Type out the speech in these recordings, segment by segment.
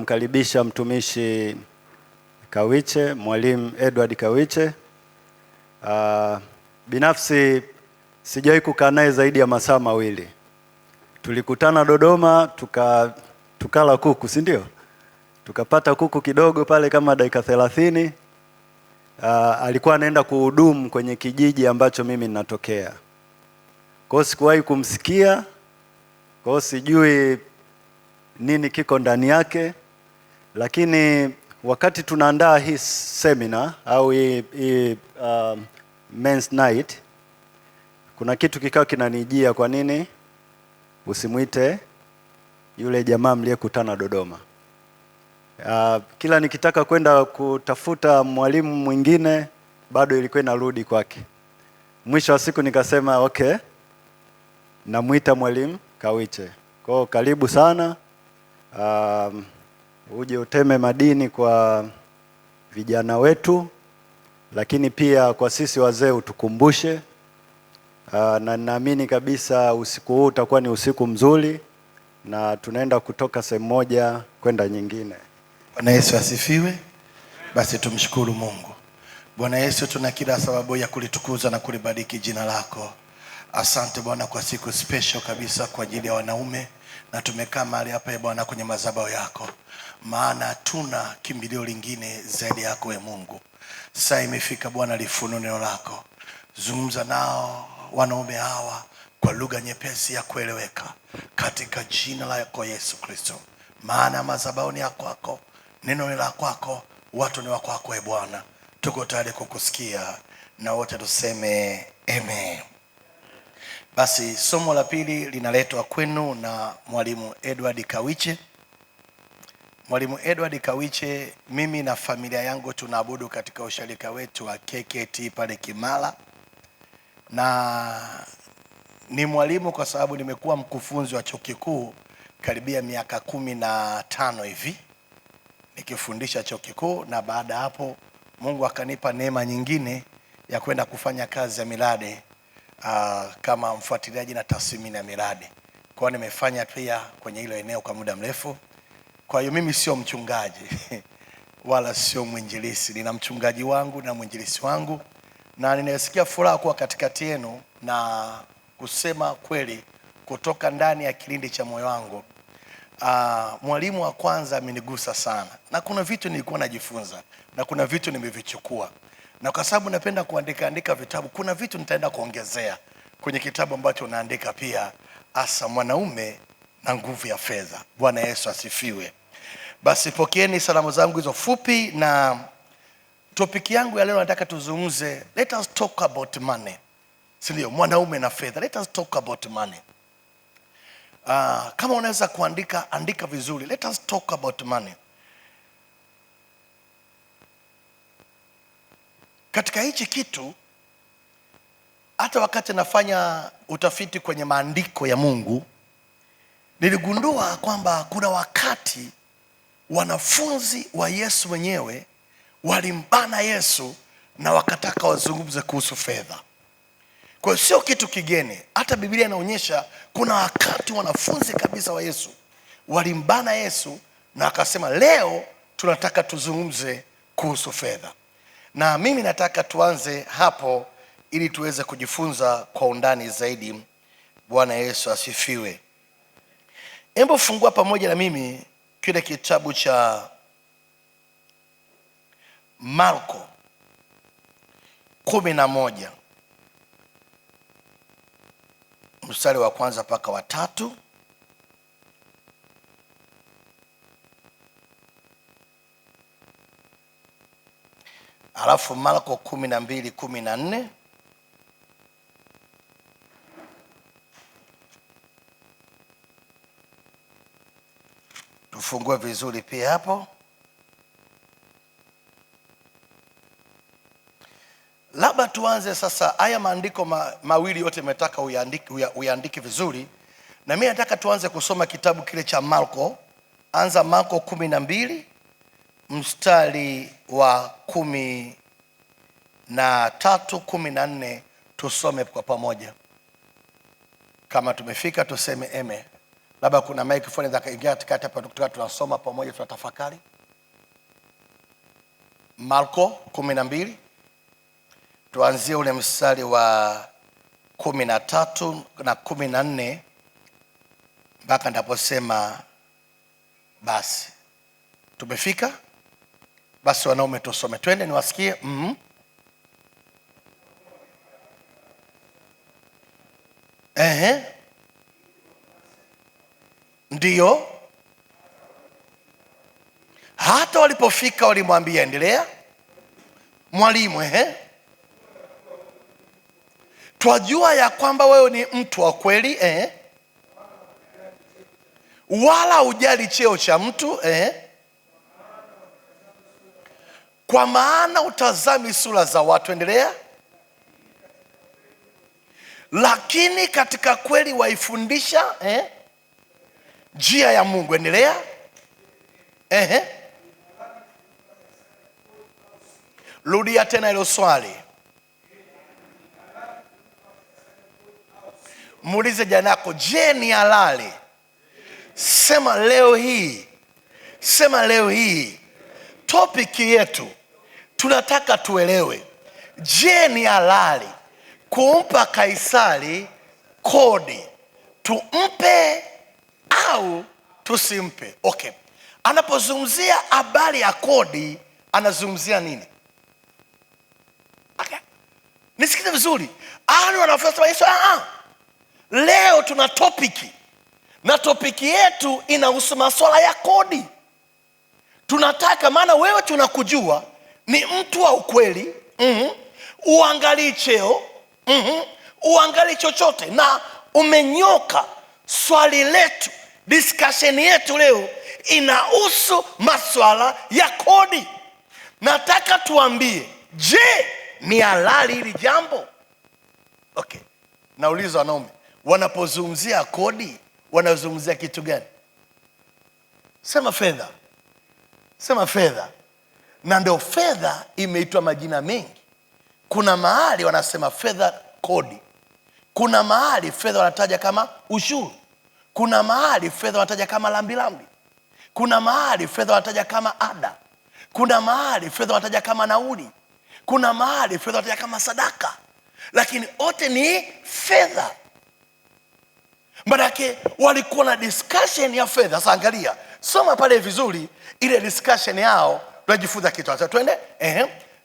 kumkaribisha mtumishi Kawiche, Mwalimu Edward Kawiche. Binafsi sijawahi kukaa naye zaidi ya masaa 2. Tulikutana Dodoma, tukala kuku, si ndio? Tukapata kuku kidogo pale kama dakika 30. Alikuwa anaenda kuhudumu kwenye kijiji ambacho mimi ninatokea. Kwa hiyo sikuwahi kumsikia, kwa hiyo sijui nini kiko ndani yake, lakini wakati tunaandaa hii seminar au hii men's night, kuna kitu kikao kinanijia, kwa nini usimuite yule jamaa mliyekutana Dodoma? Kila nikitaka kwenda kutafuta mwalimu mwingine bado ilikuwa inarudi kwake. Mwisho wa siku nikasema okay, namuita Mwalimu Kawiche. Kwa hiyo karibu sana. Uje uteme madini kwa vijana wetu, lakini pia kwa sisi wazee utukumbushe. Na naamini kabisa usiku huu utakuwa ni usiku mzuri na tunaenda kutoka sehemu moja kwenda nyingine. Bwana Yesu asifiwe. Basi tumshukuru Mungu. Bwana Yesu, tuna kila sababu ya kulitukuza na kulibariki jina lako. Asante Bwana kwa siku special kabisa kwa ajili ya wanaume, na tumekaa mahali hapa Bwana kwenye madhabahu yako, maana tuna kimbilio lingine zaidi yako e Mungu. Saa imefika Bwana, lifunue neno lako. Zungumza nao wanaume hawa kwa lugha nyepesi ya kueleweka, katika jina lako Yesu Kristo. Maana madhabahu ni ya kwako, neno ni la kwako, watu ni wa kwako e Bwana. Tuko tayari kukusikia na wote tuseme amen. Basi somo la pili linaletwa kwenu na Mwalimu Edward Kawiche. Mwalimu Edward Kawiche, mimi na familia yangu tunaabudu katika usharika wetu wa KKT pale Kimara, na ni mwalimu kwa sababu nimekuwa mkufunzi wa chuo kikuu karibia miaka 15 hivi nikifundisha chuo kikuu, na baada hapo Mungu akanipa neema nyingine ya kwenda kufanya kazi ya miradi kama mfuatiliaji na tathmini ya miradi. Kwa hiyo nimefanya pia kwenye hilo eneo kwa muda mrefu. Kwa hiyo mimi sio mchungaji wala sio mwinjilisi. Nina mchungaji wangu na mwinjilisi wangu, na ninasikia furaha kuwa katikati yenu na kusema kweli kutoka ndani ya kilindi cha moyo wangu. Mwalimu wa kwanza amenigusa sana, na kuna vitu nilikuwa najifunza na kuna vitu nimevichukua, na kwa sababu napenda kuandika andika vitabu, kuna vitu nitaenda kuongezea kwenye kitabu ambacho unaandika pia, hasa mwanaume na nguvu ya fedha. Bwana Yesu asifiwe. Basi pokeeni salamu zangu hizo fupi, na topic yangu ya leo nataka tuzungumze, let us talk about money. Si ndio? Mwanaume na fedha. Let us talk about money. Kama unaweza kuandika, andika vizuri. Let us talk about money. Katika hichi kitu, hata wakati nafanya utafiti kwenye maandiko ya Mungu, niligundua kwamba kuna wakati wanafunzi wa Yesu wenyewe walimbana Yesu na wakataka wazungumze kuhusu fedha. Kwa hiyo sio kitu kigeni. Hata Biblia inaonyesha kuna wakati wanafunzi kabisa wa Yesu walimbana Yesu na wakasema leo tunataka tuzungumze kuhusu fedha. Na mimi nataka tuanze hapo ili tuweze kujifunza kwa undani zaidi. Bwana Yesu asifiwe. Hebu fungua pamoja na mimi kile kitabu cha Marko 11 mstari wa kwanza mpaka wa 3. Alafu Marko 12:14. Tufungue vizuri pia hapo. Labda tuanze sasa haya maandiko mawili yote nimetaka uyaandike vizuri. Na mimi nataka tuanze kusoma kitabu kile cha Marko. Anza Marko 12 mstari wa 13, 14, tusome kwa pamoja. Kama tumefika tuseme eme. Labda kuna microphone za kaingia katikati hapa, tukiwa tunasoma pamoja, tunatafakari. Marko 12, tuanzie ule mstari wa 13 na 14 mpaka ndaposema basi. Tumefika? Basi wanaume tusome, twende niwasikie. Ehe. Ndiyo. Hata walipofika walimwambia, endelea mwalimu, ehe, twajua ya kwamba wewe ni mtu wa kweli, ehe, wala hujali cheo cha mtu, ehe, kwa maana utazami sura za watu, endelea, lakini katika kweli waifundisha, njia ya Mungu, endelea, ehe. Rudia tena hilo swali. Muulize jirani yako, je, ni halali? Sema leo hii. Sema leo hii. Topic yetu tunataka tuelewe, je, ni halali kumpa Kaisari kodi? Tumpe au tusimpe? Okay. Anapozungumzia habari ya kodi, anazungumzia nini? Okay. Nisikize vizuri. Hao wanafuata Yesu, leo tuna topiki. Na topiki yetu inahusu masuala ya kodi. Tunataka, maana wewe tunakujua ni mtu wa ukweli, uangalii cheo, uangalii chochote na umenyoka. Swali letu, discussion yetu leo inahusu masuala ya kodi. Nataka tuambie, je, ni halali hili jambo? Okay. Nauliza wanaume, wanapozungumzia kodi wanazungumzia kitu gani? Sema fedha. Sema fedha. Na ndio fedha imeitwa majina mengi. Kuna mahali wanasema fedha kodi. Kuna mahali fedha wanataja kama ushuru. Kuna mahali fedha wanataja kama lambilambi. Kuna mahali fedha wanataja kama ada. Kuna mahali fedha wanataja kama nauli. Kuna mahali fedha wanataja kama sadaka. Lakini wote ni fedha. Maanake walikuwa na discussion ya fedha. Sasa angalia, soma pale vizuri ile discussion yao, tunajifunza kitu. Sasa twende.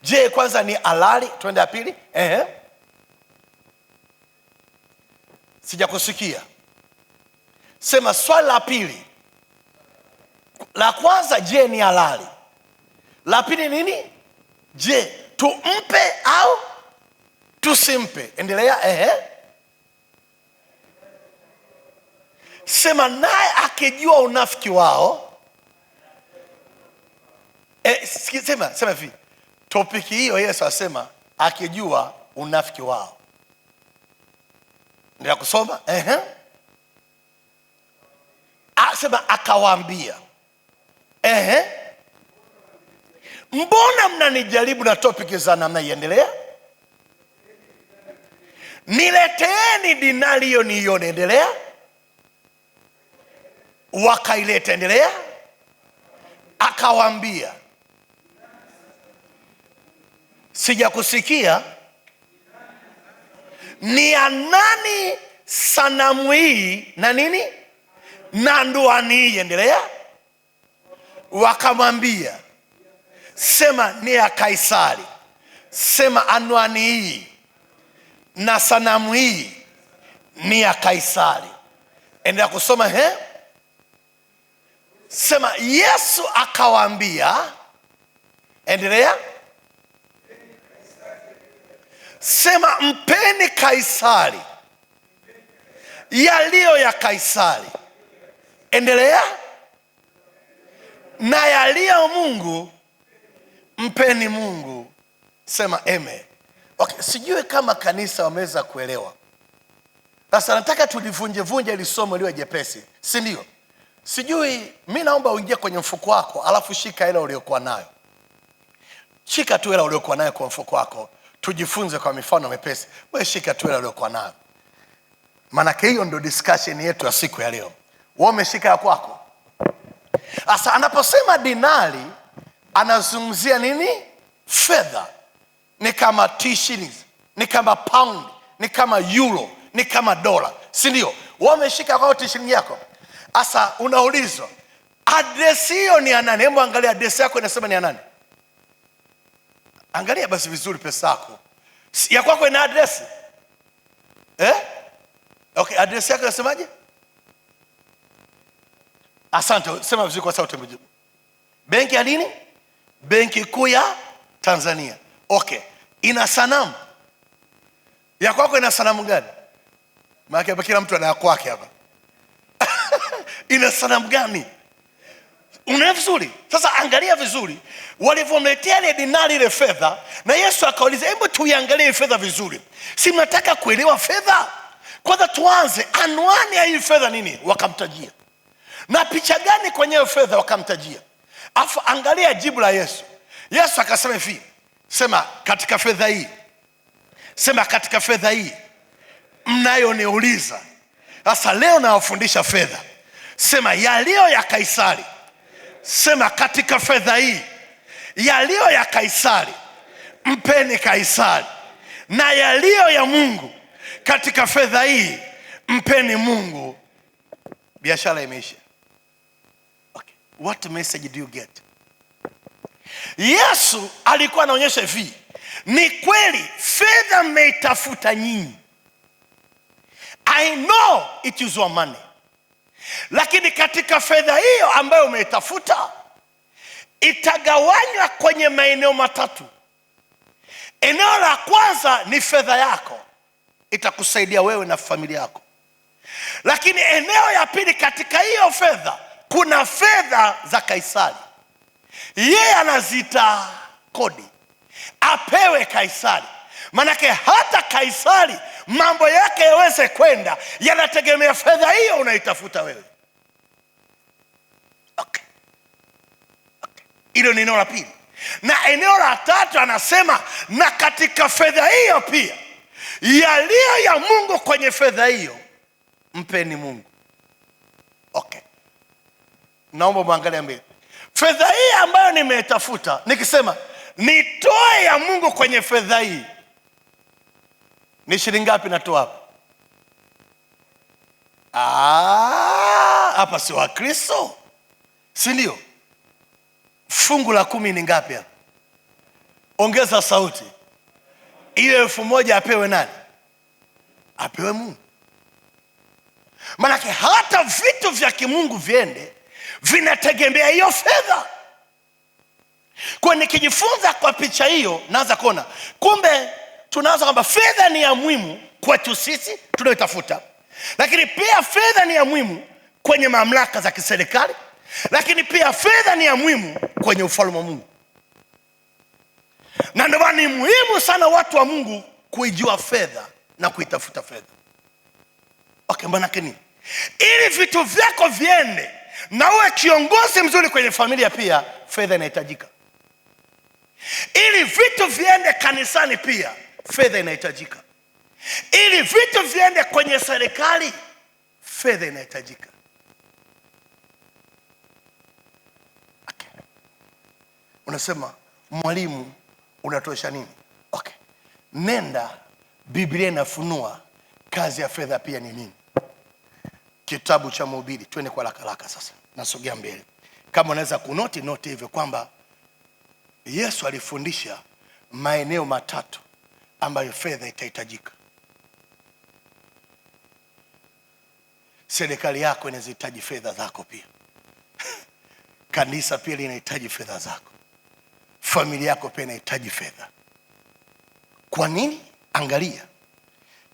Je, kwanza ni halali? Twende ya pili. Sijakusikia. Sema swali la pili. La kwanza, je, ni halali? La pili nini? Je, tumpe au tusimpe? Endelea. Sema naye akijua unafiki wao. Sema hivi. Topic hiyo Yesu asema akijua unafiki wao. Ndio kusoma. Asema akawaambia. Mbona mnanijaribu na topic za namna hii? Endelea. Nileteeni dinari hiyo niione. Endelea. Wakaileta. Endelea. Akawaambia, sijakusikia, ni ya nani sanamu hii na nini na ndoani hii? Endelea. Wakamwambia, sema ni ya Kaisari. Sema anwani hii na sanamu hii ni ya Kaisari. Endelea kusoma. Sema Yesu akawaambia, endelea. Sema mpeni Kaisari yaliyo ya Kaisari. Endelea. Na yaliyo Mungu mpeni Mungu. Sema amen. Okay, sijui kama kanisa wameweza kuelewa. Sasa nataka tulivunje vunje ili somo liwe jepesi, si ndio? Sijui, mimi naomba uingie kwenye mfuko wako, alafu shika hela uliyokuwa nayo. Shika tu hela uliyokuwa nayo kwa mfuko wako. Tujifunze kwa mifano mepesi. Wewe shika tu hela uliyokuwa nayo. Maana hiyo ndio discussion yetu ya siku ya leo. Wewe umeshika ya kwako. Sasa anaposema dinari anazungumzia nini? Fedha. Ni kama T shillings, ni kama pound, ni kama euro, ni kama dola, si ndio? Wewe umeshika kwako T shilingi yako. Sasa unaulizwa address hiyo ni ya nani? Hebu angalia address yako inasema ni ya nani? Angalia basi vizuri pesa yako. Ya kwako ina address? Eh? Okay, address yako inasemaje? Asante, sema vizuri kwa sauti mjibu. Benki ya nini? Benki Kuu ya Tanzania. Okay, ina sanamu. Ya kwako ina sanamu gani? Maana hapa kila mtu ana ya kwake hapa. Ina sanamu gani? Unaona vizuri? Sasa angalia vizuri. Walivyomletea ile dinari, ile fedha, na Yesu akauliza, hebu tuiangalie fedha vizuri. Si mnataka kuelewa fedha? Kwanza tuanze anwani ya hii fedha nini? Wakamtajia. Na picha gani kwenye hiyo fedha? Wakamtajia. Afu angalia jibu la Yesu. Yesu akasema hivi, sema katika fedha hii. Sema katika fedha hii mnayoniuliza. Sasa leo nawafundisha fedha. Sema yaliyo ya Kaisari. Sema katika fedha hii yaliyo ya Kaisari mpeni Kaisari, na yaliyo ya Mungu katika fedha hii mpeni Mungu. Biashara imeisha. Okay. What message do you get? Yesu alikuwa anaonyesha hivi, ni kweli fedha mmeitafuta nyinyi, I know it is your money, lakini katika fedha hiyo ambayo umeitafuta itagawanywa kwenye maeneo matatu. Eneo la kwanza ni fedha yako, itakusaidia wewe na familia yako. Lakini eneo ya pili, katika hiyo fedha kuna fedha za Kaisari, yeye anaziita kodi, apewe Kaisari. Manake hata Kaisari mambo yake yaweze kwenda yanategemea fedha hiyo unaitafuta wewe. Okay. Okay. Hilo ni eneo la pili. Na eneo la tatu anasema, na katika fedha hiyo pia yaliyo ya Mungu kwenye fedha hiyo mpeni Mungu. Okay. Naomba muangalie mbele. Fedha hii ambayo nimeitafuta, nikisema nitoe ya Mungu kwenye fedha hii, ni shilingi ngapi natoa hapa? Hapa si Wakristo, si ndio? Fungu la 10 ni ngapi hapa? Ongeza sauti. Ile 1000 apewe nani? Apewe Mungu. Manake hata vitu vya kimungu viende vinategemea hiyo fedha. Kwa nikijifunza kwa picha hiyo, naanza kuona kumbe tunaanza kwamba fedha ni ya muhimu kwetu sisi tunayotafuta, lakini pia fedha ni ya muhimu kwenye mamlaka za kiserikali, lakini pia fedha ni ya muhimu kwenye ufalme wa Mungu. Na ndio maana ni muhimu sana watu wa Mungu kuijua fedha na kuitafuta fedha. Okay, maana yake nini? Ili vitu vyako viende na uwe kiongozi mzuri kwenye familia, pia fedha inahitajika. Ili vitu viende kanisani, pia fedha inahitajika. Ili vitu viende kwenye serikali, fedha inahitajika. Okay. Unasema mwalimu unatosha nini? Okay. Nenda, Biblia inafunua kazi ya fedha pia ni nini. Kitabu cha Mhubiri, twende kwa haraka haraka sasa. Nasogea mbele. Kama unaweza kunoti noti hivyo kwamba Yesu alifundisha maeneo matatu ambayo fedha itahitajika. Serikali yako inazihitaji fedha zako pia. Kanisa pia linahitaji fedha zako. Familia yako pia inahitaji fedha. Kwa nini? Angalia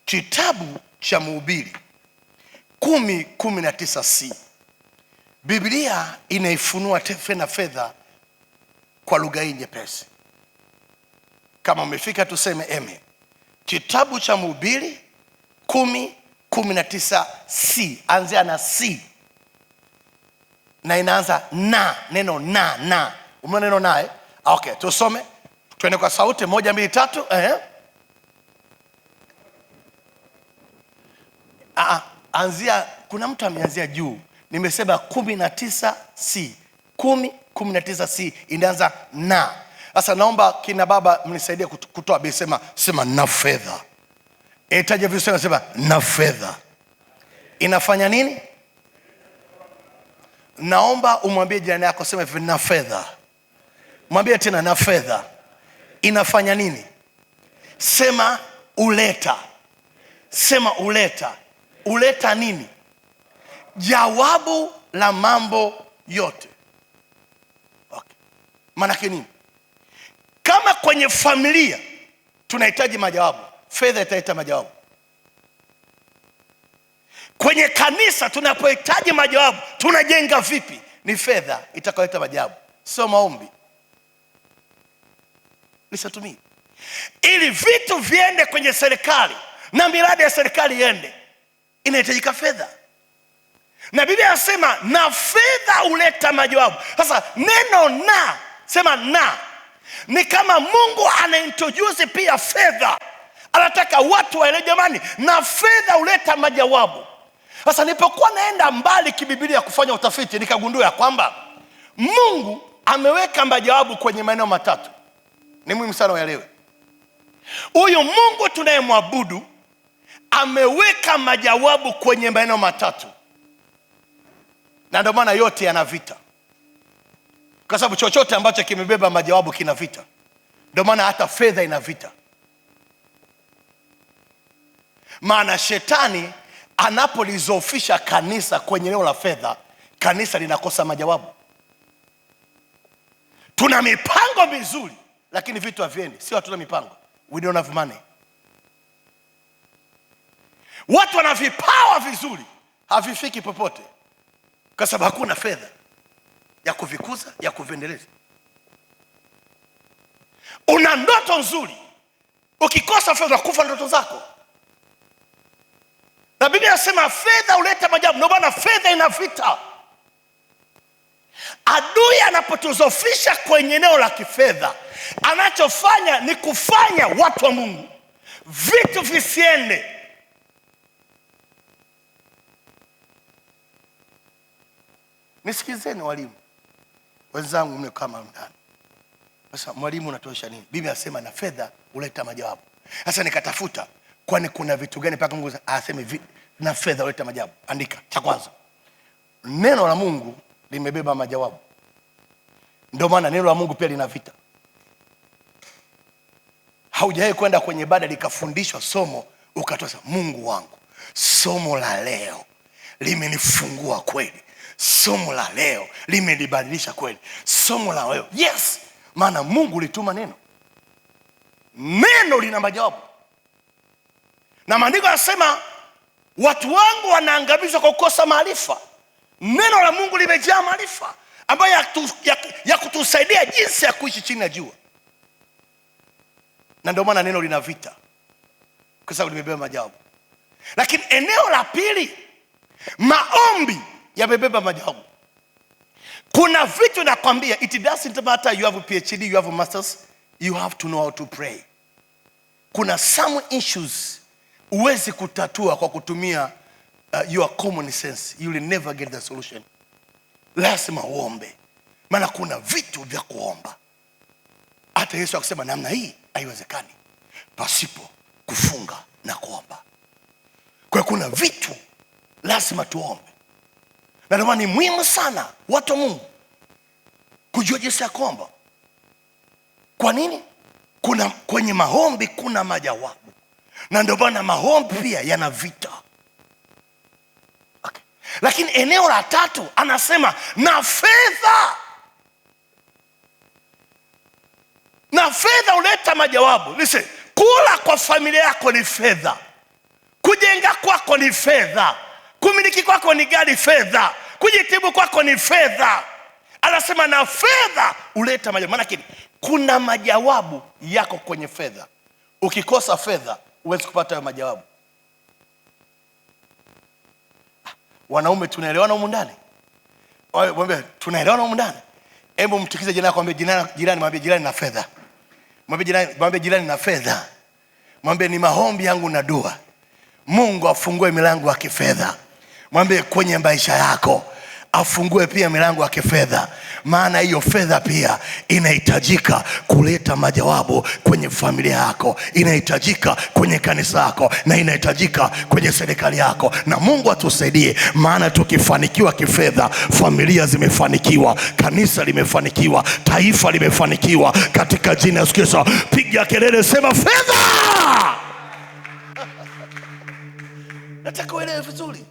kitabu cha Mhubiri 10:19c. Biblia inaifunua tena fedha kwa lugha hii nyepesi. Kama umefika tuseme eme. Kitabu cha Mhubiri 10:19c, anzia na c. Na inaanza na neno na na. Umeona neno na eh? Okay, tusome. Twende kwa sauti 1 2 3. Anzia, kuna mtu ameanzia juu. Nimesema 19c. 10 19c inaanza na. Sasa naomba kina baba mnisaidie kutoa B, sema sema na fedha. Itaje vizuri, sema na fedha. Inafanya nini? Naomba umwambie jirani yako, sema hivi, na fedha. Mwambie tena, na fedha. Inafanya nini? Sema uleta. Sema uleta. Uleta nini? Jawabu la mambo yote. Okay. Maanake nini? Kama kwenye familia tunahitaji majawabu, fedha italeta majawabu. Kwenye kanisa tunapohitaji majawabu, tunajenga vipi? Ni fedha itakayoleta majawabu, sio maombi. Listen to me. Ili vitu viende kwenye serikali na miradi ya serikali iende, inahitajika fedha. Na Biblia inasema na fedha huleta majawabu. Sasa neno na, sema na, ni kama Mungu anaintroduce pia fedha. Anataka watu waelewe, jamani, na fedha huleta majawabu. Sasa nilipokuwa naenda mbali kibibilia kufanya utafiti, nikagundua ya kwamba Mungu ameweka majawabu kwenye maeneo matatu. Ni muhimu sana uelewe. Huyu Mungu tunayemwabudu ameweka majawabu kwenye maeneo matatu. Na ndio maana yote yana vita. Kwa sababu chochote ambacho kimebeba majawabu kina vita. Ndio maana hata fedha ina vita. Maana shetani anapolizofisha kanisa kwenye eneo la fedha, kanisa linakosa majawabu. Tuna mipango mizuri, lakini vitu haviendi. Sio hatuna mipango. We don't have money. Watu wana vipawa vizuri, havifiki popote kwa sababu hakuna fedha ya kuvikuza, ya kuviendeleza. Una ndoto nzuri, ukikosa fedha unakufa ndoto zako. Na Biblia inasema fedha huleta majabu. Ndio maana fedha ina vita. Adui anapotuzofisha kwenye eneo la kifedha, anachofanya ni kufanya watu wa Mungu vitu visiende. Nisikizeni walimu wenzangu, mle kama ndani. Sasa mwalimu unatosha nini? Biblia inasema na fedha huleta majawabu. Sasa nikatafuta, kwani kuna vitu gani mpaka Mungu aseme na fedha huleta majawabu? Andika cha kwanza, neno la Mungu limebeba majawabu. Ndio maana neno la Mungu pia lina vita. Haujawahi kwenda kwenye ibada likafundishwa somo ukatosa, Mungu wangu, somo la leo limenifungua kweli, somo la leo limenibadilisha kweli, somo la leo. Yes, maana Mungu lituma neno. Neno lina majawabu. Na maandiko yanasema watu wangu wanaangamizwa kwa kukosa maarifa. Neno la Mungu limejaa maarifa ambayo ya kutusaidia jinsi ya kuishi chini ya jua. Na ndio maana neno lina vita, kwa sababu limebeba majawabu. Lakini eneo la pili, maombi yamebeba majawabu. Kuna vitu nakwambia, it doesn't matter you have a PhD, you have a masters, you have to know how to pray. Kuna some issues huwezi kutatua kwa kutumia your common sense. You will never get the solution. Lazima uombe. Maana kuna vitu vya kuomba. Hata Yesu akasema namna hii haiwezekani pasipo kufunga na kuomba. Kwa kuna vitu lazima tuombe. Na ndio maana ni muhimu sana watu wa Mungu kujua jinsi ya kuomba. Kwa nini? Kuna kwenye maombi kuna majawabu. Na ndio maana maombi pia yana vita. Okay. Lakini eneo la tatu anasema na fedha. Na fedha huleta majawabu. Listen, kula kwa familia yako ni fedha. Kujenga kwako ni fedha. Kumiliki kwako ni gari fedha. Kujitibu kwako ni fedha. Anasema na fedha huleta majawabu. Maana kuna majawabu yako kwenye fedha. Ukikosa fedha huwezi kupata hayo majawabu. Wanaume tunaelewana humu ndani? Mwambie tunaelewana humu ndani? Hebu mtikize jirani yako, mwambie jirani, mwambie jirani na fedha. Mwambie jirani na fedha. Mwambie ni maombi yangu na dua, Mungu afungue milango ya kifedha. Mwambie kwenye maisha yako afungue pia milango ya kifedha, maana hiyo fedha pia inahitajika kuleta majawabu kwenye familia yako, inahitajika kwenye kanisa lako, na inahitajika kwenye serikali yako. Na Mungu atusaidie, maana tukifanikiwa kifedha, familia zimefanikiwa, kanisa limefanikiwa, taifa limefanikiwa, katika jina la Yesu Kristo. Piga kelele, sema fedha! Nataka uelewe vizuri.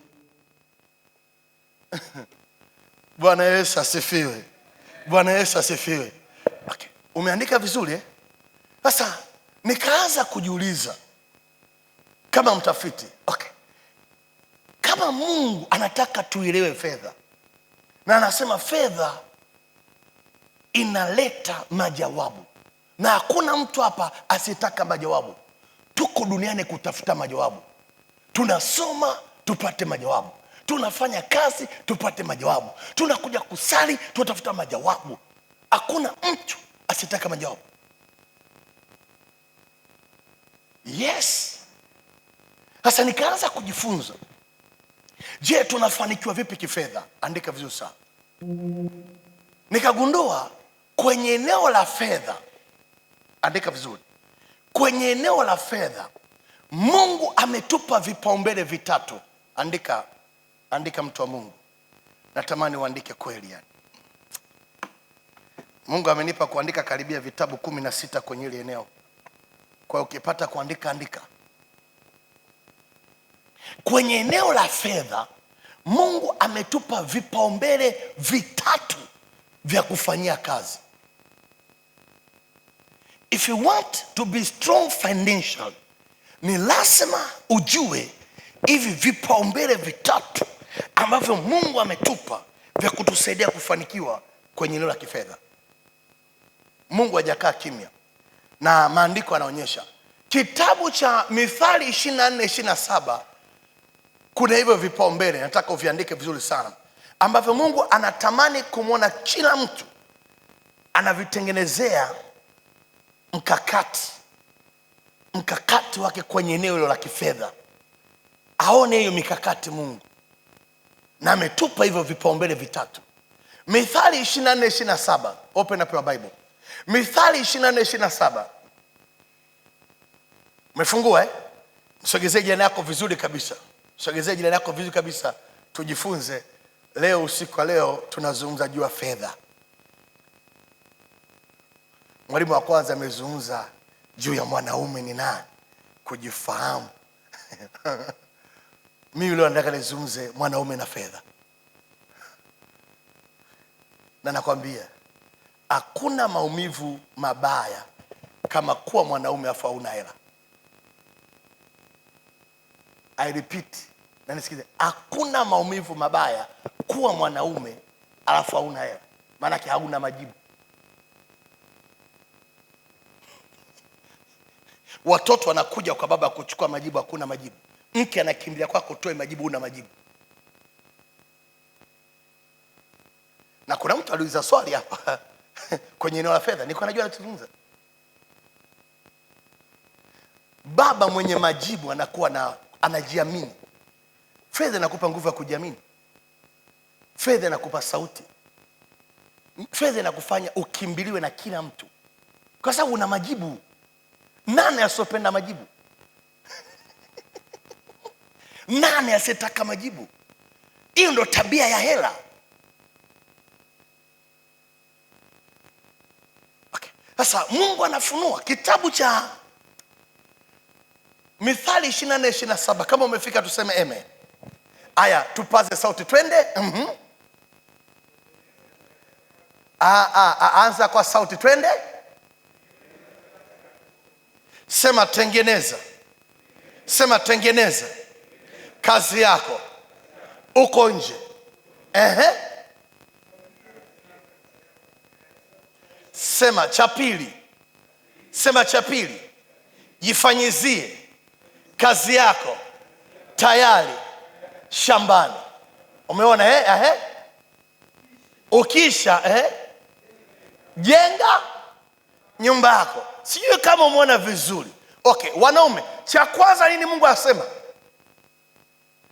Bwana Yesu asifiwe. Bwana Yesu asifiwe. Okay. Umeandika vizuri eh? Sasa nikaanza kujiuliza kama mtafiti. Okay. Kama Mungu anataka tuielewe fedha, na anasema fedha inaleta majawabu, na hakuna mtu hapa asiyetaka majawabu. Tuko duniani kutafuta majawabu. Tunasoma tupate majawabu, tunafanya kazi tupate majawabu, tunakuja kusali tunatafuta majawabu. Hakuna mtu asiyetaka majawabu. Yes. Sasa nikaanza kujifunza, je, tunafanikiwa vipi kifedha? Andika vizuri sana. Nikagundua kwenye eneo la fedha, andika vizuri, kwenye eneo la fedha Mungu ametupa vipaumbele vitatu. Andika, andika mtu wa Mungu. Natamani uandike kweli yani. Mungu amenipa kuandika karibia vitabu 16 kwenye hili eneo. Kwa hiyo ukipata kuandika, andika. Kwenye eneo la fedha Mungu ametupa vipaumbele vitatu vya kufanyia kazi. If you want to be strong financially, ni lazima ujue hivi vipaumbele vitatu ambavyo Mungu ametupa vya kutusaidia kufanikiwa kwenye eneo la kifedha. Mungu hajakaa kimya, na maandiko yanaonyesha. Kitabu cha Mithali 24:27 kuna hivyo vipaumbele, nataka uviandike vizuri sana, ambavyo Mungu anatamani kumwona kila mtu anavitengenezea mkakati wake kwenye eneo hilo la kifedha. Aone hiyo mikakati Mungu, na ametupa hivyo vipaumbele vitatu. Mithali 24:27, open up your Bible. Mithali 24:27. Umefungua eh? Msogezee jirani yako vizuri kabisa. Msogezee jirani yako vizuri kabisa. Tujifunze leo, usiku wa leo tunazungumza juu ya fedha. Mwalimu wa kwanza amezungumza juu ya mwanaume ni nani, kujifahamu. Mimi leo nataka nizungumze mwanaume na fedha. Na nakwambia hakuna maumivu mabaya kama kuwa mwanaume afu hauna hela. I repeat, na nisikize, hakuna maumivu mabaya kuwa mwanaume alafu hauna hela. Maana yake hauna majibu. Watoto wanakuja kwa baba kuchukua majibu, hakuna majibu. Mke anakimbilia kwako utoe majibu, huna majibu. Na kuna mtu aliuliza swali hapa kwenye eneo la fedha, nilikuwa najua anachozungumza. Baba mwenye majibu anakuwa na, anajiamini. Fedha inakupa nguvu ya kujiamini. Fedha inakupa sauti. Fedha inakufanya ukimbiliwe na kila mtu, kwa sababu una majibu. Nani asiyopenda majibu? Nani asiyetaka majibu? Hiyo ndo tabia ya hela. Okay. Sasa Mungu anafunua kitabu cha Mithali 24:27. Kama umefika tuseme amen. Aya, tupaze sauti twende. Anza kwa sauti twende. Sema tengeneza. Sema tengeneza kazi yako uko nje. Sema cha pili. Sema cha pili. Jifanyizie kazi yako tayari shambani. Umeona eh? Ukisha jenga nyumba yako. Sijui kama umeona vizuri. Okay, wanaume, cha kwanza nini Mungu anasema?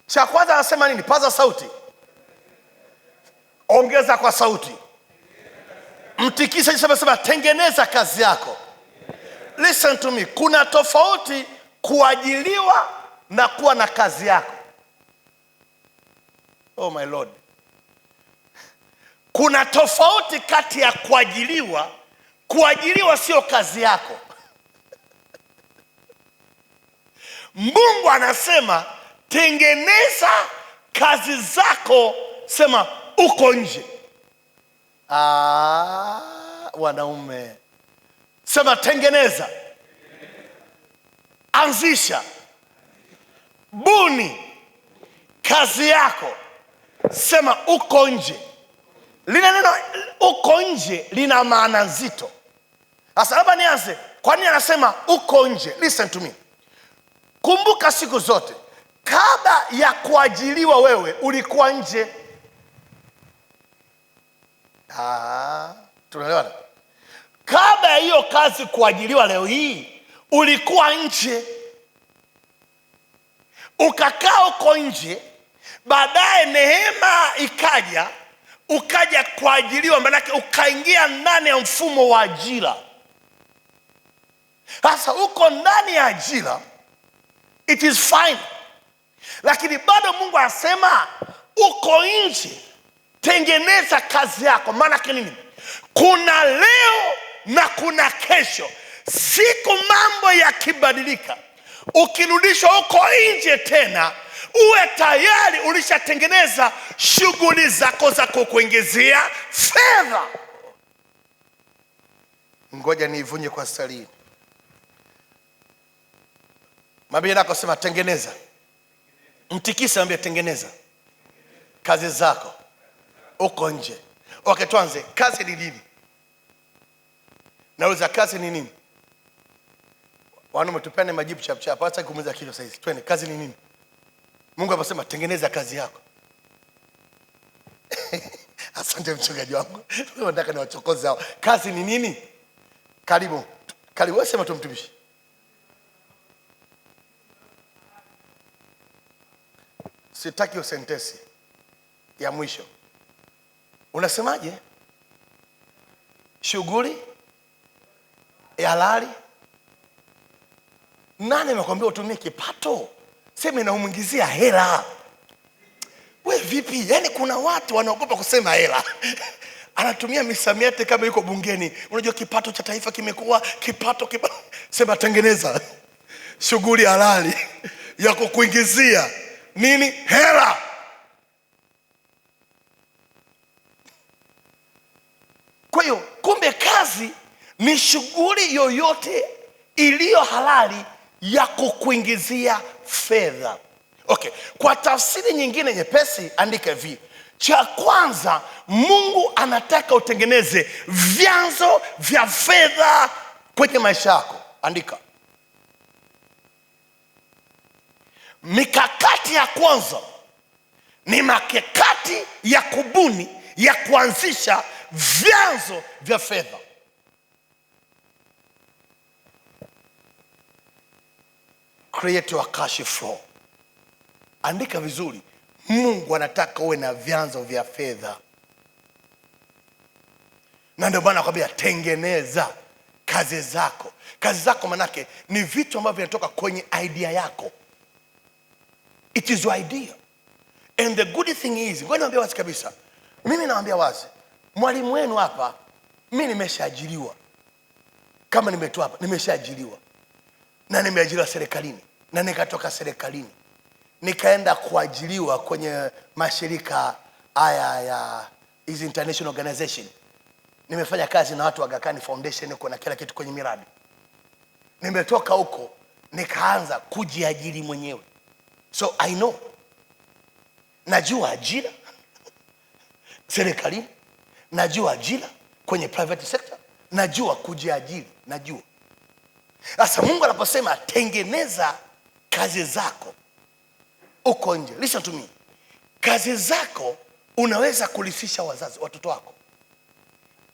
Cha kwanza anasema nini? Paza sauti. Ongeza kwa sauti, mtikise, sema sema, tengeneza kazi yako. Listen to me, kuna tofauti kuajiliwa na kuwa na kazi yako. Oh my Lord, kuna tofauti kati ya kuajiliwa. Kuajiliwa sio kazi yako. Mungu anasema tengeneza kazi zako, sema uko nje. Wanaume, sema tengeneza, anzisha, buni kazi yako, sema uko nje. Lile neno uko nje lina maana nzito. Sasa labda nianze, kwa nini anasema uko nje? Listen to me. Kumbuka siku zote, kabla ya kuajiriwa wewe ulikuwa nje. Tunaelewana? Kabla ya hiyo kazi kuajiriwa leo hii ulikuwa nje. Ukakaa uko nje, baadaye neema ikaja, ukaja kuajiriwa, maanake ukaingia ndani ya mfumo wa ajira. Sasa uko ndani ya ajira, it is fine. Lakini bado Mungu anasema uko nje, tengeneza kazi yako. Maana yake nini? Kuna leo na kuna kesho. Siku mambo yakibadilika, ukirudishwa uko nje tena, uwe tayari ulishatengeneza shughuli zako za kukuingizia fedha. Ngoja niivunje kwa staili. Mwambie nako, sema tengeneza. Mtikise, mwambie tengeneza kazi zako uko nje. Okay, tuanze. Kazi ni nini? Nauliza, kazi ni nini? Wanaume tupane majibu chap chap. Acha kumuuliza kichwa saizi. Twende, kazi ni nini? Mungu aposema tengeneza kazi yako. Asante mchungaji wangu. Nataka niwachokoze hao. Kazi ni nini? Karibu. Karibu, wewe sema tu mtumishi. Sitaki hiyo sentensi ya mwisho. Unasemaje? Shughuli ya halali. Nani amekwambia utumie kipato? Sema inamuingizia hela. We vipi? Yaani kuna watu wanaogopa kusema hela. Anatumia misamiati kama yuko bungeni. Unajua kipato cha taifa kimekuwa kipato. Sema tengeneza shughuli halali ya kukuingizia nini? Hela. Kwa hiyo kumbe kazi ni shughuli yoyote iliyo halali ya kukuingizia fedha. Okay, kwa tafsiri nyingine nyepesi andika hivi. Cha kwanza, Mungu anataka utengeneze vyanzo vya fedha kwenye maisha yako. Andika. Mikakati ya kwanza ni mikakati ya kubuni, ya kuanzisha vyanzo vya fedha. Create your cash flow. Andika vizuri. Mungu anataka uwe na vyanzo vya fedha. Na ndio maana nakwambia tengeneza kazi zako. Kazi zako manake ni vitu ambavyo vinatoka kwenye idea yako. It is your idea. And the good thing is, ngoja niwaambie wazi kabisa. Mimi nawaambia wazi. Mwalimu wenu hapa, mimi nimeshaajiriwa. Kama nimetoa hapa, nimeshaajiriwa. Na nimeajiriwa serikalini. Na nikatoka serikalini. Nikaenda kuajiriwa kwenye mashirika haya ya hizi international organization. Nimefanya kazi na watu wa Aga Khan Foundation huko na kila kitu kwenye miradi. Nimetoka huko nikaanza kujiajiri mwenyewe. So I know. Najua ajira serikalini, najua ajira kwenye private sector, najua kujiajiri, najua. Sasa Mungu anaposema tengeneza kazi zako uko nje. Listen to me. Kazi zako unaweza kulisisha wazazi, watoto wako.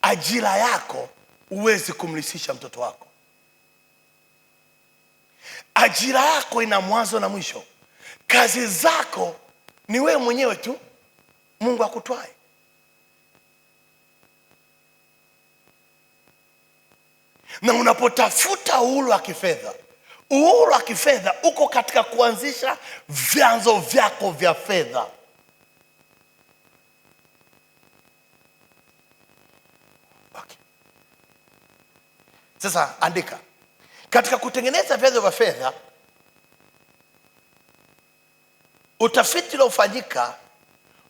Ajira yako huwezi kumlisisha mtoto wako. Ajira yako ina mwanzo na mwisho. Kazi zako ni wewe mwenyewe tu, Mungu akutwae. Na unapotafuta uhuru wa kifedha, uhuru wa kifedha uko katika kuanzisha vyanzo vyako vya fedha. Okay. Sasa andika, katika kutengeneza vyanzo vya fedha, utafiti uliofanyika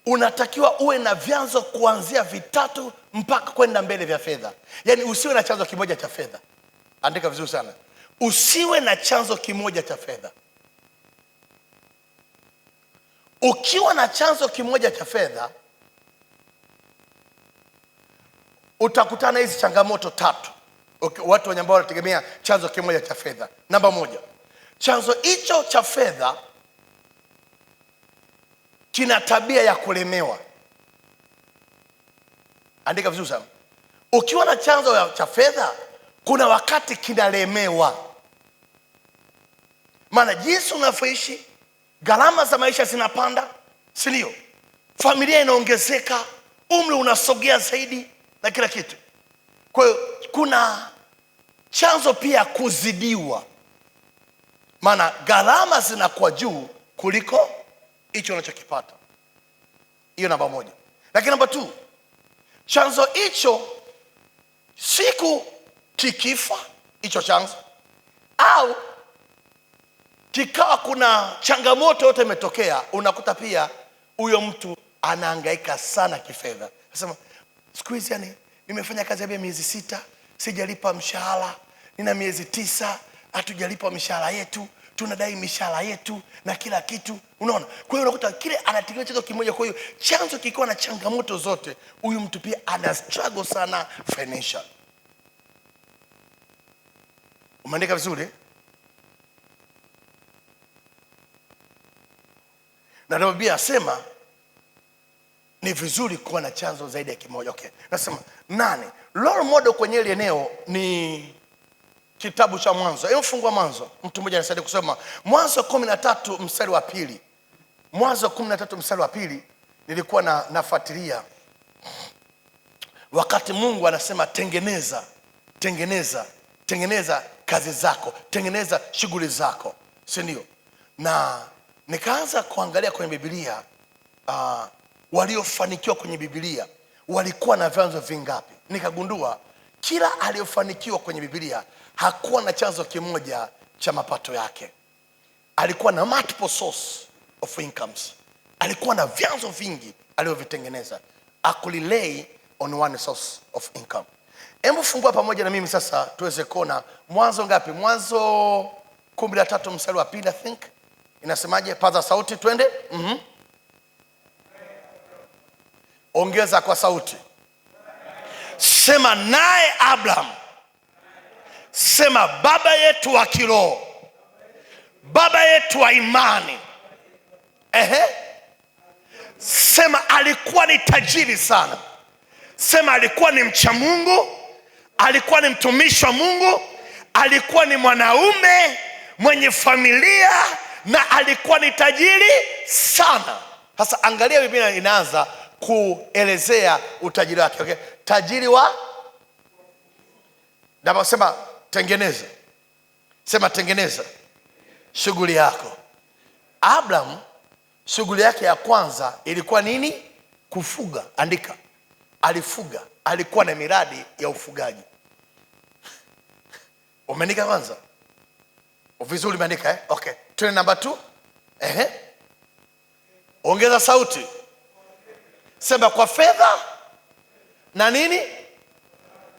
unatakiwa uwe na vyanzo kuanzia 3 mpaka kwenda mbele vya fedha. Yaani usiwe na chanzo kimoja cha fedha. Andika vizuri sana. Usiwe na chanzo kimoja cha fedha. Ukiwa na chanzo kimoja cha fedha, utakutana hizi changamoto 3. Okay, watu wenye ambao wanategemea chanzo kimoja cha fedha. Namba 1, chanzo hicho cha fedha kina tabia ya kulemewa. Andika vizuri sana. Ukiwa na chanzo cha fedha, kuna wakati kinalemewa. Maana jinsi unavyoishi, gharama za maisha zinapanda, si ndio? Familia inaongezeka, umri unasogea zaidi na kila kitu. Kwa hiyo kuna chanzo pia kuzidiwa. Maana gharama zinakuwa juu kuliko hicho unachokipata. Hiyo namba 1. Lakini namba 2, chanzo hicho siku kikifa hicho chanzo, au kikawa kuna changamoto yote imetokea, unakuta pia huyo mtu anahangaika sana kifedha. Anasema siku hizi yani nimefanya kazi ya miezi 6 sijalipa mshahara, nina miezi 9 hatujalipa mishahara yetu, tunadai mishahara yetu na kila kitu. Unaona? Kwa hiyo unakuta kile anategemea chanzo kimoja. Kwa hiyo chanzo kikiwa na changamoto zote, huyu mtu pia ana struggle sana financial. Umeandika vizuri? Na ndio Biblia inasema ni vizuri kuwa na chanzo zaidi ya kimoja. Okay. Nasema 8, role model kwenye ile eneo ni kitabu cha Mwanzo. Hebu fungua Mwanzo. Mtu mmoja anisaidie kusoma Mwanzo 13 mstari wa 2. Mwanzo 13 mstari wa 2, nilikuwa nafuatilia wakati Mungu anasema tengeneza, tengeneza, tengeneza kazi zako, tengeneza shughuli zako, si ndio? Na nikaanza kuangalia kwenye Biblia, waliofanikiwa kwenye Biblia walikuwa na vyanzo vingapi. Nikagundua kila aliyofanikiwa kwenye Biblia hakuwa na chanzo kimoja cha mapato yake. Alikuwa na multiple source of incomes. Alikuwa na vyanzo vingi alivyovitengeneza. Hakurely on one source of income. Hebu fungua pamoja na mimi sasa tuweze kuona Mwanzo ngapi? Mwanzo 13 mstari wa 2, I think. Inasemaje? Paza sauti twende. Ongeza kwa sauti. Sema naye Abraham. Sema baba yetu wa kiroho, baba yetu wa imani. Sema alikuwa ni tajiri sana. Sema alikuwa ni mcha Mungu, alikuwa ni mtumishi wa Mungu, alikuwa ni mwanaume mwenye familia na alikuwa ni tajiri sana. Sasa angalia Biblia inaanza kuelezea utajiri wake. Okay? Tajiri wa na sema tengeneza. Sema tengeneza shughuli yako. Abraham shughuli yake ya kwanza ilikuwa nini? Kufuga. Andika. Alifuga. Alikuwa na miradi ya ufugaji. Umeandika kwanza? Vizuri umeandika eh? Okay. Twende namba 2. Ongeza sauti. Sema kwa fedha na nini?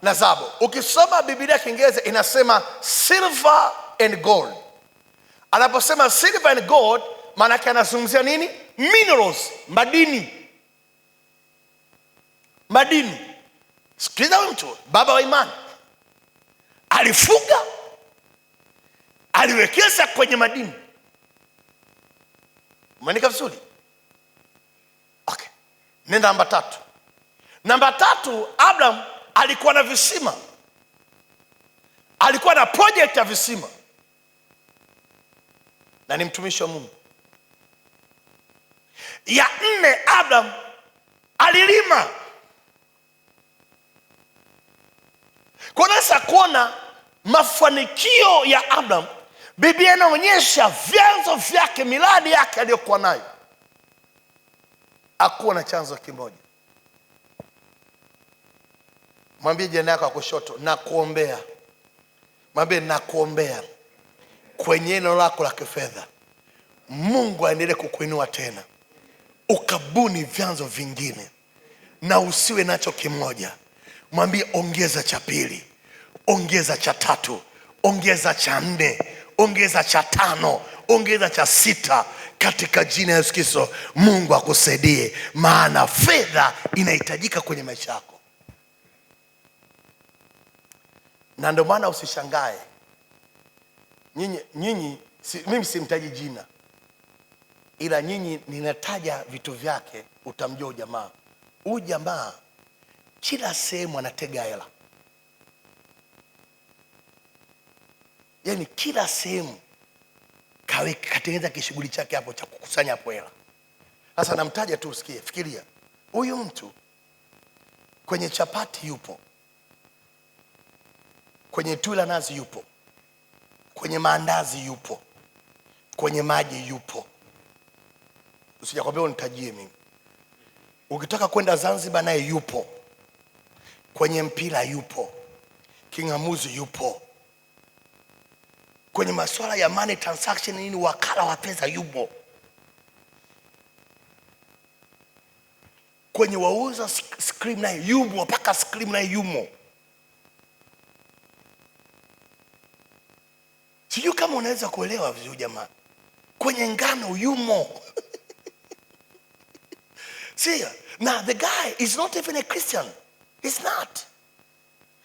Na dhahabu. Ukisoma Biblia Kiingereza inasema silver and gold. Anaposema silver and gold, maana yake anazungumzia nini? Minerals, madini. Madini. Sikiliza huyu mtu, baba wa imani. Alifuga, aliwekeza kwenye madini. Umeandika vizuri? Okay. Nenda namba 3. Namba 3, Abraham alikuwa na visima. Alikuwa na project ya visima. Na ni mtumishi wa Mungu. Ya 4, Abraham alilima. Kwa nasa kuona Mafanikio ya Abraham, Biblia inaonyesha vyanzo vyake, miradi yake aliyokuwa nayo. Hakuwa na chanzo kimoja. Mwambie jirani yako wa kushoto, nakuombea. Mwambie nakuombea kwenye eneo lako la kifedha, Mungu aendelee kukuinua tena, ukabuni vyanzo vingine na usiwe nacho kimoja. Mwambie ongeza cha pili, ongeza cha tatu, ongeza cha nne, ongeza cha tano, ongeza cha sita, katika jina la Yesu Kristo. Mungu akusaidie, maana fedha inahitajika kwenye maisha yako. Na ndio maana usishangae nyinyi mimi simtaji jina, ila nyinyi ninataja vitu vyake, utamjua huyu jamaa. Huyu jamaa kila sehemu anatega hela. Yaani kila sehemu katengeneza kishughuli chake hapo cha kukusanya hapo hela. Sasa namtaja tu usikie, fikiria. Huyu mtu kwenye chapati yupo, kwenye tui la nazi yupo, kwenye maandazi yupo, kwenye maji yupo. Usijakwambia unitajie mimi. Ukitaka kwenda Zanzibar naye yupo, kwenye mpira yupo, kingamuzi yupo, kwenye masuala ya money transaction nini, wakala wa pesa yupo, kwenye wauza screen naye yumo, mpaka screen naye yumo. Sijui kama unaweza kuelewa vizuri jamaa. Kwenye ngano yumo. See, now the guy is not even a Christian. He's not.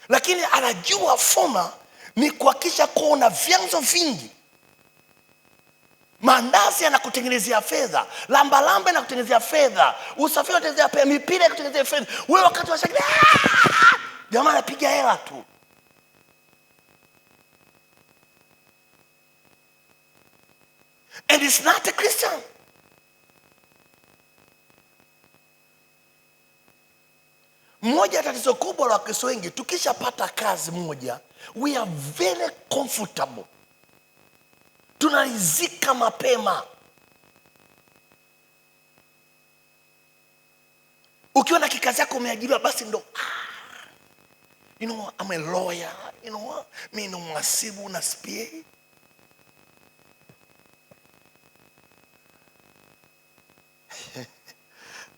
Lakini anajua foma ni kuhakikisha kuwa una vyanzo vingi. Maandazi yanakutengenezea fedha, lambalamba yanakutengenezea fedha, usafiri unakutengenezea fedha, mipira yanakutengenezea fedha. Wewe wakati wa shangilia, jamaa anapiga hela tu. And it's not a Christian. Moja tatizo kubwa la Wakristo wengi, tukishapata kazi moja, we are very comfortable. Tunaridhika mapema. Ukiwa na kikazi yako umeajiriwa, basi ndo, you know, I'm a lawyer, you know, mimi ni mhasibu na CPA.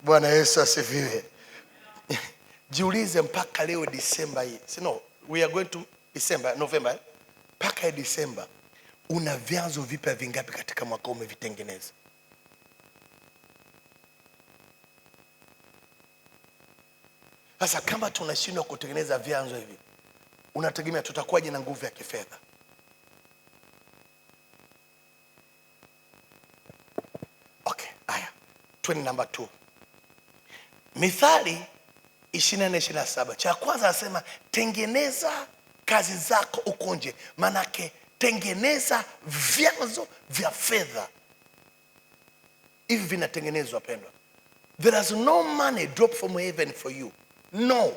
Bwana Yesu asifiwe. Jiulize mpaka leo Disemba hii. Si no, we are going to December, November. Mpaka Disemba una vyanzo vipya vingapi katika mwaka umevitengeneza? Sasa kama tunashindwa kutengeneza vyanzo hivi, unategemea tutakuwaje na nguvu ya kifedha? Okay, haya. Twende number 2. Mithali 24:27. Cha kwanza anasema tengeneza kazi zako uko nje. Manake tengeneza vyanzo vya fedha. Hivi vinatengenezwa pendwa. There is no money drop from heaven for you. No.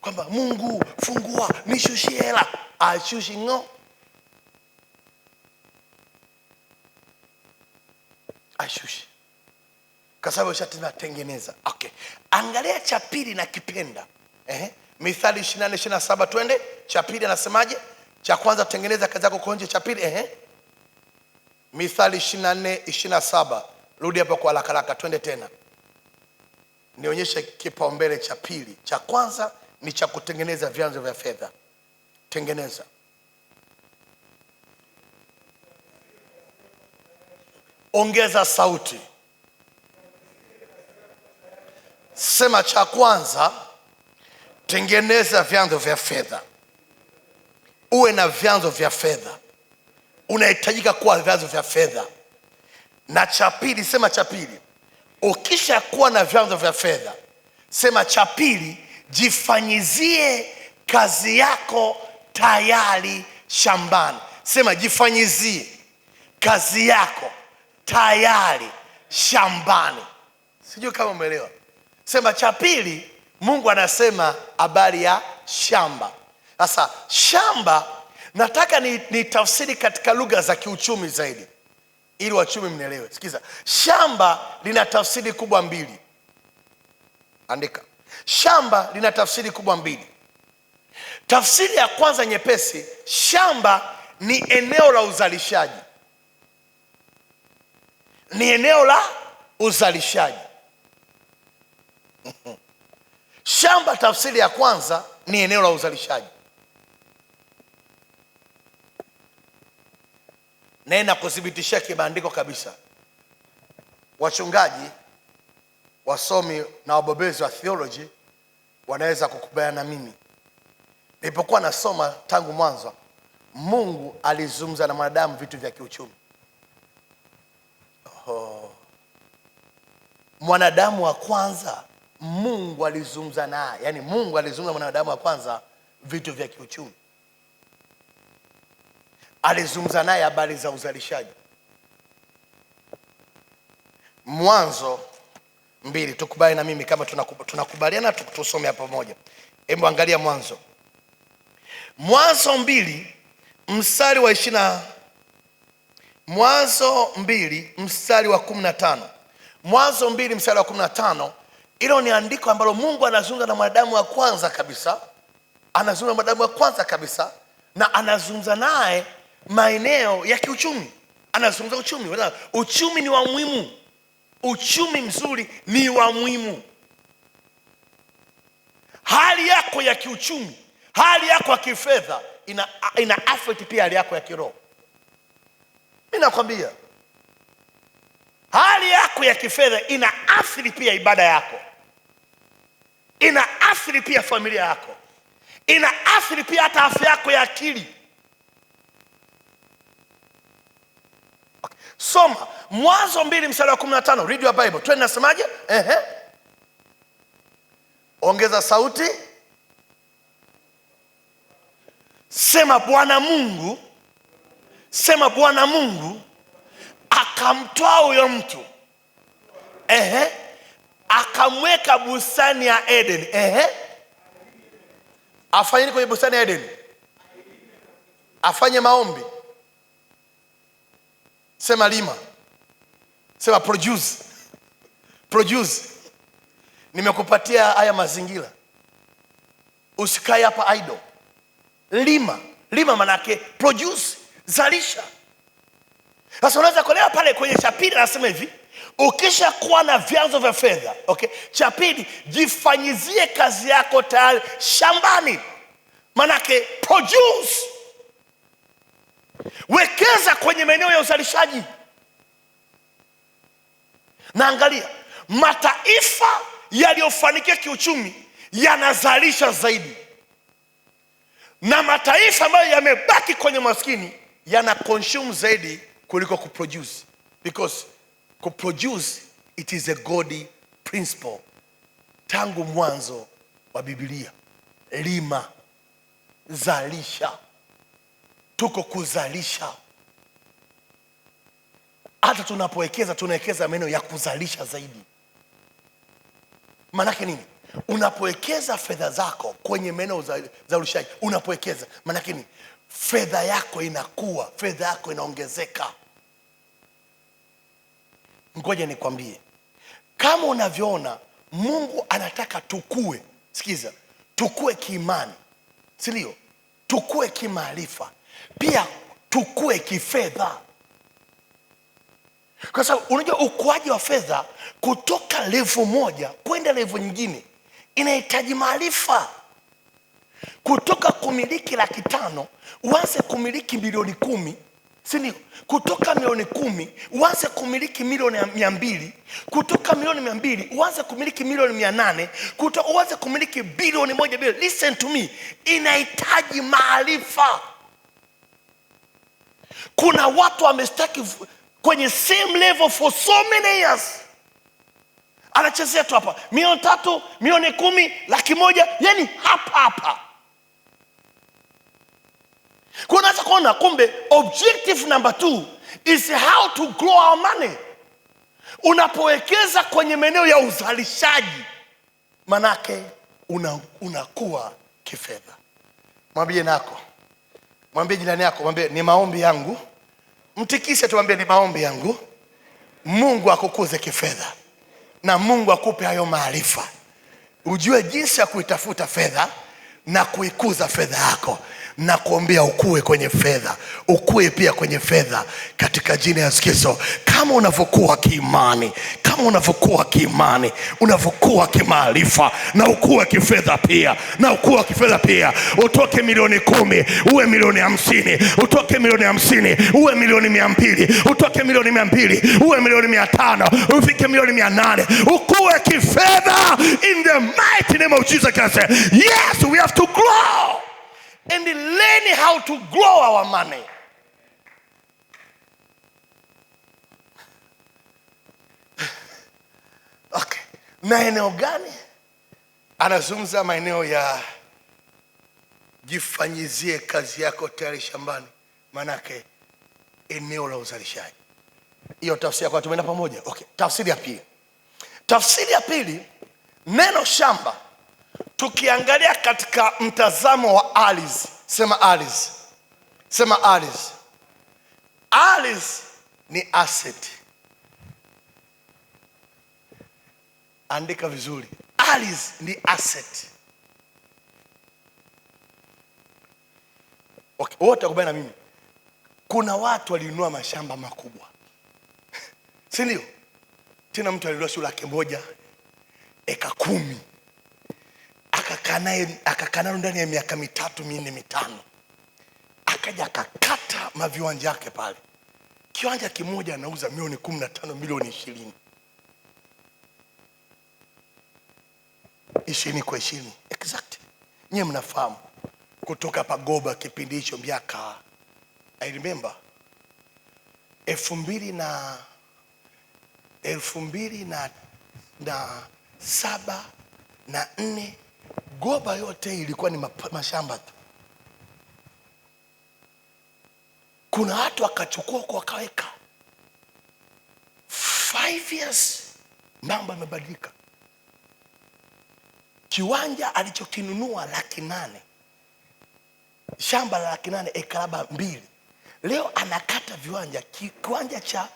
Kwamba Mungu fungua nishushie hela. Ashushi ngo. Ashushi. Kwa sababu ushatengeneza tengeneza. Okay. Angalia cha pili na kipenda. Mithali 24:27 twende. Cha pili anasemaje? Cha kwanza tengeneza kazi yako kwa nje, cha pili Mithali 24:27. Rudi hapo kwa haraka haraka twende tena. Nionyeshe kipaumbele cha pili. Cha kwanza ni cha kutengeneza vyanzo vya fedha. Tengeneza. Ongeza sauti. Sema cha kwanza, tengeneza vyanzo vya fedha. Uwe na vyanzo vya fedha. Unahitajika kuwa vyanzo vya fedha. Na cha pili, sema cha pili. Ukisha kuwa na vyanzo vya fedha, sema cha pili, jifanyizie kazi yako tayari shambani. Sema jifanyizie kazi yako tayari shambani. Sijui kama umeelewa. Sema cha pili, Mungu anasema habari ya shamba. Sasa shamba nataka ni tafsiri katika lugha za kiuchumi zaidi ili wachumi mnielewe. Sikiza, shamba lina tafsiri kubwa mbili. Andika, shamba lina tafsiri kubwa mbili. Tafsiri ya kwanza nyepesi, shamba ni eneo la uzalishaji, ni eneo la uzalishaji. Shamba tafsiri ya kwanza ni eneo la uzalishaji. Na kuthibitishia kimaandiko kabisa. Wachungaji, wasomi na wabobezi wa theology wanaweza kukubaliana na mimi. Nilipokuwa nasoma tangu mwanzo, Mungu alizungumza na mwanadamu vitu vya kiuchumi. Oho. Mwanadamu wa kwanza Mungu alizungumza naye, yaani Mungu alizungumza na mwanadamu wa kwanza vitu vya kiuchumi. Alizungumza naye habari za uzalishaji. Mwanzo 2, tukubali na mimi kama tunakubaliana, tusome hapa pamoja. Hebu angalia Mwanzo. Mwanzo 2 mstari wa 20, Mwanzo 2 mstari wa 15. Mwanzo 2 mstari wa 15, hilo ni andiko ambalo Mungu anazungumza na mwanadamu wa kwanza kabisa. Anazungumza na mwanadamu wa kwanza kabisa na anazungumza naye maeneo ya kiuchumi. Anazungumza uchumi. Uchumi ni wa muhimu. Uchumi mzuri ni wa muhimu. Hali yako ya kiuchumi, hali yako ya kifedha ina affect pia hali yako ya kiroho. Mimi nakwambia, hali yako ya kifedha ina athiri pia ibada yako, ina athiri pia familia yako, ina athiri pia hata afya yako ya akili. Okay. Soma Mwanzo 2 mstari wa 15. Read your Bible. Twende, nasemaje? Ongeza sauti. Sema Bwana Mungu, sema Bwana Mungu akamtoa huyo mtu. Akamweka bustani ya Eden. Afanye nini kwenye bustani ya Eden? Afanye maombi. Sema lima. Sema produce. Produce. Nimekupatia haya mazingira. Usikae hapa idle. Lima. Lima manake produce, zalisha. Sasa unaweza kuelewa pale kwenye cha pili anasema hivi, ukishakuwa na vyanzo vya fedha, okay? Cha pili, jifanyizie kazi yako tayari shambani. Manake produce. Wekeza kwenye maeneo ya uzalishaji. Na angalia, mataifa yaliyofanikiwa kiuchumi yanazalisha zaidi. Na mataifa ambayo yamebaki kwenye maskini yana consume zaidi kuliko kuproduce. Because kuproduce, it is a godly principle. Tangu mwanzo wa Biblia, lima, zalisha. Tuko kuzalisha. Hata tunapowekeza, tunawekeza maeneo ya kuzalisha zaidi. Maanake nini? Unapowekeza fedha zako kwenye maeneo za uzalishaji, unapowekeza, maanake nini? Fedha yako inakuwa, fedha yako inaongezeka. Ngoja nikwambie, kama unavyoona Mungu anataka tukue. Sikiza, tukue kiimani, si ndio? Tukue kimaarifa, pia tukue kifedha. Kwa sababu unajua ukuaji wa fedha kutoka level moja kwenda level nyingine inahitaji maarifa. Kutoka kumiliki 500,000 uanze kumiliki 10,000,000, si ndio? Kutoka 10,000,000 uanze kumiliki 200,000,000, kutoka 200,000,000 uanze kumiliki 800,000,000, kutoka uanze kumiliki 1 bilioni. Listen to me, inahitaji maarifa. Kuna watu wamestaki kwenye same level for so many years. Anachezea tu hapa 3,000,000, 10,000,000, 100,000, yani hapa hapa. Kwa unaweza kuona kumbe objective number 2 is how to grow our money. Unapowekeza kwenye maeneo ya uzalishaji, manake unakuwa kifedha. Mwambie nako, mwambie jirani yako, mwambie ni maombi yangu. Mtikise tu, mwambie ni maombi yangu, Mungu akukuze kifedha na Mungu akupe hayo maarifa, ujue jinsi ya kuitafuta fedha na kuikuza fedha yako, na kuombea ukue kwenye fedha, ukue pia kwenye fedha katika jina ya Yesu Kristo. Kama unavyokuwa kiimani, kama unavyokuwa kiimani, unavyokuwa kimaarifa, na ukue kifedha pia, na ukue kifedha pia. Utoke milioni 10 uwe milioni 50, utoke milioni 50 uwe milioni 200, utoke milioni 200 uwe milioni 500, ufike milioni 800, ukue kifedha in the mighty name of Jesus Christ. Yes, we have to grow and learn how to grow our money. Okay. Maeneo gani? Anazungumza maeneo ya jifanyizie kazi yako tayari shambani, manake eneo la uzalishaji. Hiyo tafsiri ya kwanza, tumeenda pamoja. Okay, tafsiri ya pili. Tafsiri ya pili, neno shamba tukiangalia katika mtazamo wa ardhi, sema ardhi, sema ardhi. Ardhi ni asset. Andika vizuri, ardhi ni asset. Okay, wote wakubaliana na mimi. Kuna watu walinunua mashamba makubwa, si ndio? Tena mtu alinunua sio 100,000, eka 10, akakaa nayo ndani ya miaka 3, 4, 5, akaja akakata maviwanja yake pale. Kiwanja kimoja anauza milioni 15, milioni 20. 20 kwa 20. Exact. Nyie mnafahamu kutoka Pagoba kipindi hicho miaka, I remember elfu mbili na saba na nne, Goba yote ilikuwa ni mashamba tu. Kuna watu wakachukua kwa wakaweka. 5 years mambo yamebadilika. Kiwanja alichokinunua 800,000, shamba la 800,000 eka labda 2, leo anakata viwanja, kiwanja cha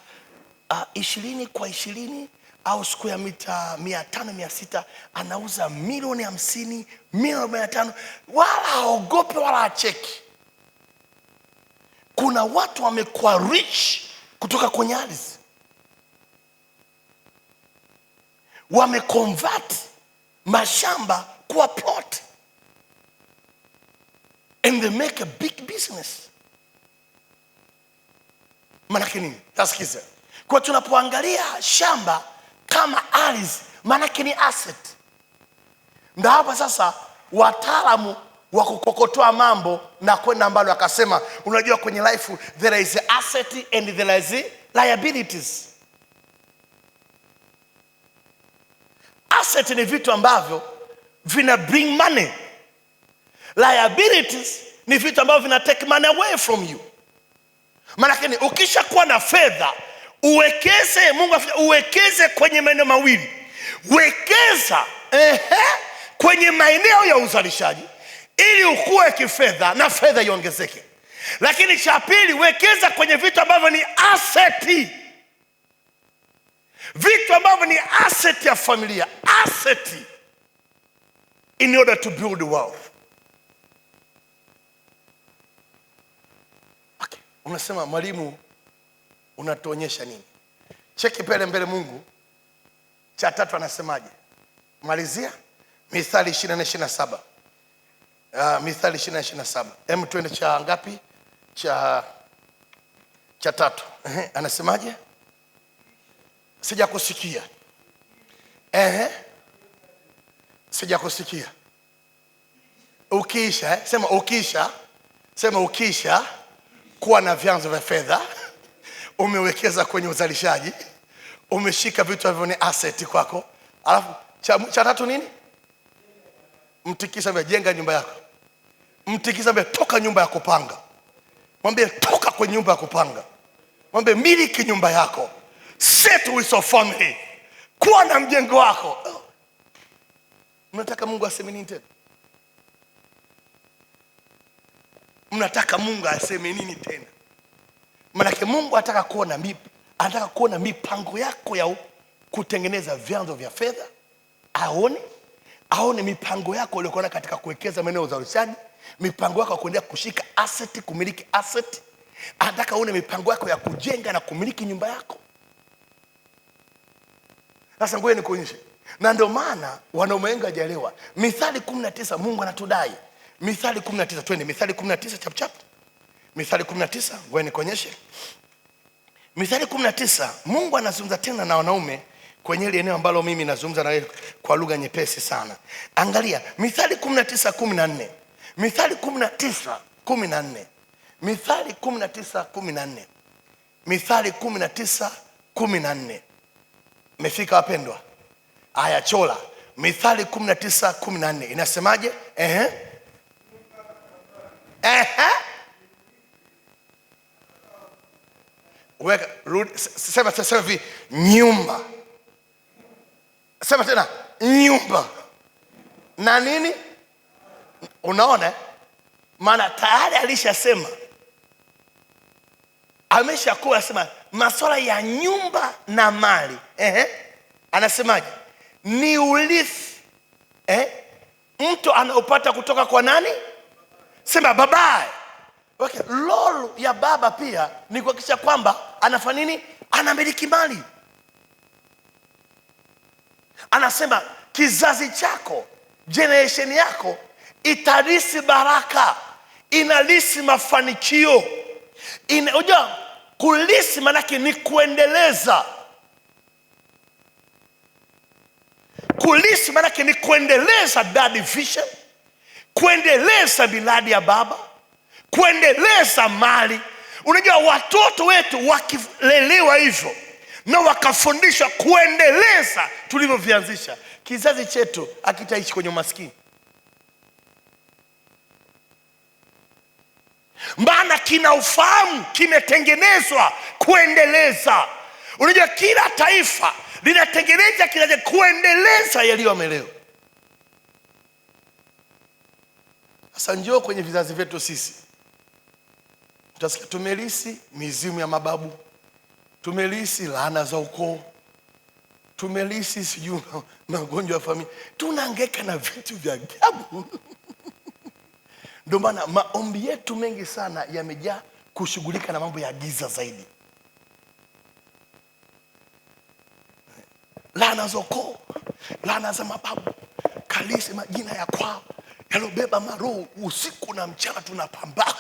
20 kwa 20 au square mita 500, 600, anauza milioni 50, milioni 45, wala haogopi wala hacheki. Kuna watu wamekuwa rich kutoka kwenye ardhi, wameconvert mashamba kuwa plot and they make a big business. Manake nini? Tasikize. Kwa tunapoangalia shamba kama ardhi, manake ni asset. Ndio hapa sasa wataalamu wa kukokotoa mambo na kwenda mbali wakasema, unajua kwenye life there is asset and there is liabilities. Asset ni vitu ambavyo vina bring money. Liabilities ni vitu ambavyo vina take money away from you. Maana ni ukishakuwa na fedha, uwekeze, Mungu afanye, uwekeze kwenye maeneo mawili. Wekeza, kwenye maeneo ya uzalishaji ili ukue kifedha na fedha iongezeke. Lakini cha pili, wekeza kwenye vitu ambavyo ni asset. Vitu ambavyo ni asset ya familia, asset in order to build wealth. Okay. Unasema mwalimu unatuonyesha nini? Cheki pele mbele Mungu. Cha tatu anasemaje? Malizia Mithali 24:27. Mithali 24:27. Hem, twende cha ngapi? Cha tatu. Anasemaje? Sijakusikia. Sijakusikia. Ukiisha, Sema ukiisha. Sema ukiisha kuwa na vyanzo vya fedha, umewekeza kwenye uzalishaji, umeshika vitu ambavyo ni asset kwako. Alafu cha tatu nini? Mtikisa mbele, jenga nyumba yako. Mtikisa mbele, toka nyumba ya kupanga. Mwambie toka kwenye nyumba ya kupanga. Mwambie miliki nyumba yako. Settle with your family. Kuwa na mjengo wako. Oh. Mnataka Mungu aseme nini tena? Mnataka Mungu aseme nini tena? Manake Mungu anataka kuona mipango yako ya kutengeneza vyanzo vya fedha, aone mipango yako uliokuwa nayo katika kuwekeza maeneo ya uzalishaji, mipango yako ya kuendelea kushika asset, kumiliki asset. Anataka aone mipango yako ya kujenga na kumiliki nyumba yako. Sasa ngoja nikuonyeshe. Na ndio maana wanaume wengi hawajaelewa. Mithali 19 Mungu anatudai. Mithali 19, twende Mithali 19 chap chap. Mithali 19, ngoja nikuonyeshe. Mithali 19, Mungu anazungumza tena na wanaume kwenye ile eneo ambalo mimi nazungumza na wewe kwa lugha nyepesi sana. Angalia Mithali 19:14. Mithali 19:14. Mithali 19:14. Mithali 19:14. Mmefika wapendwa? Aya, chola. Mithali 19:14 inasemaje? Ehe. Ehe. Weka, rudi, sema, sema hivi, nyumba. Sema tena, nyumba. Na nini? Unaona? Maana tayari alishasema. Ameshakuwa anasema masuala ya nyumba na mali. Ehe. Anasemaje? Ni urithi. Mtu anaupata kutoka kwa nani? Sema babaye. Okay, role ya baba pia ni kuhakikisha kwamba anafanya nini? Anamiliki mali. Anasema kizazi chako, generation yako itarisi baraka, inalisi mafanikio. Unajua kulisi maana yake ni kuendeleza. Kulisi maana yake ni kuendeleza daddy vision, kuendeleza miradi ya baba, kuendeleza mali. Unajua watoto wetu wakilelewa hivyo na wakafundishwa kuendeleza tulivyovianzisha, kizazi chetu hakitaishi kwenye umaskini. Maana kina ufahamu, kimetengenezwa kuendeleza. Unajua kila taifa linatengeneza kizazi kuendeleza yaliyoamelewa. Sasa njoo kwenye vizazi vyetu sisi, tutasikia tumelisi mizimu ya mababu, tumelisi laana za ukoo, tumelisi sijui magonjwa ya familia. Tunahangaika na vitu vya ajabu. Ndio maana maombi yetu mengi sana yamejaa kushughulika na mambo ya giza zaidi. Laana za ukoo, laana za mababu, kalisi majina ya kwao yalobeba maroho, usiku na mchana tunapambana.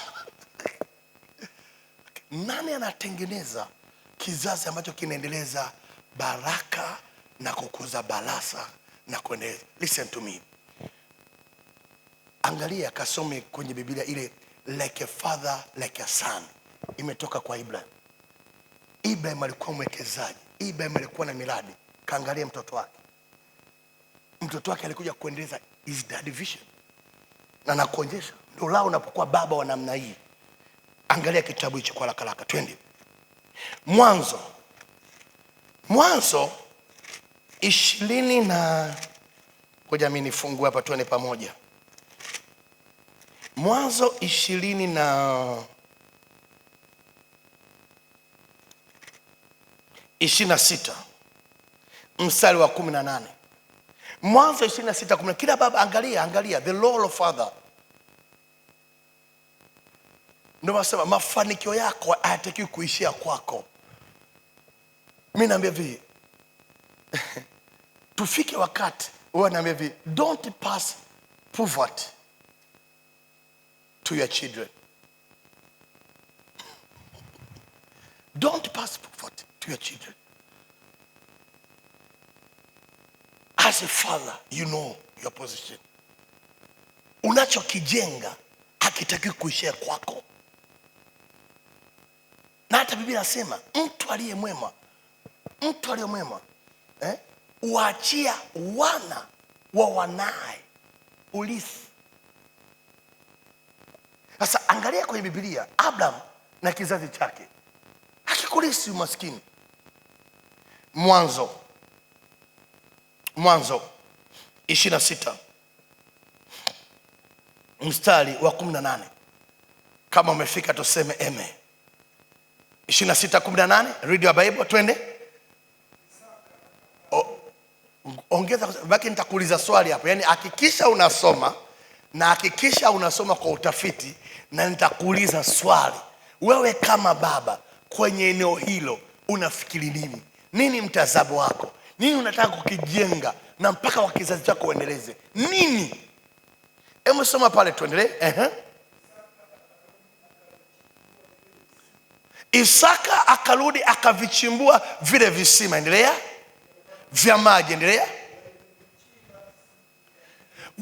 Nani anatengeneza kizazi ambacho kinaendeleza baraka na kukuza barasa na kuendeleza? Listen to me. Angalia, kasome kwenye Biblia ile like a father like a son imetoka kwa Ibrahim. Ibrahim alikuwa mwekezaji, Ibrahim alikuwa na miradi. Kaangalia mtoto wake. Mtoto wake alikuja kuendeleza his dad vision. Na nakuonyesha ndio lao unapokuwa baba wa namna hii. Angalia kitabu hicho kwa haraka haraka, twende. Mwanzo. Mwanzo 20 na, ngoja mimi nifungue hapa tuone pamoja. Mwanzo ishirini na 26 mstari wa 18. Mwanzo 26:18. Kila baba angalia, angalia the role of father. Ndio nasema mafanikio yako hayatakiwi kuishia kwako. Mimi naambia hivi, tufike wakati wewe naambia hivi, don't pass poverty to your children. Don't pass poverty to your children. As a father, you know your position. Unachokijenga hakitaki kuishia kwako. Na hata Biblia inasema mtu aliye mwema, mtu aliye mwema, huachia wana wa wanae urithi. Sasa angalia kwenye Biblia, Abraham na kizazi chake hakikulisi umaskini. Mwanzo 26 mstari wa 18. Kama umefika tuseme amen. 26:18, read your Bible, twende. Ongeza baki, nitakuuliza swali hapo. Yaani hakikisha unasoma na hakikisha unasoma kwa utafiti, na nitakuuliza swali. Wewe kama baba kwenye eneo hilo unafikiri nini? Nini mtazamo wako? Nini unataka kukijenga na mpaka wa kizazi chako uendeleze? Nini? Hebu soma pale tuendelee. Isaka akarudi akavichimbua vile visima, endelea, vya maji, endelea.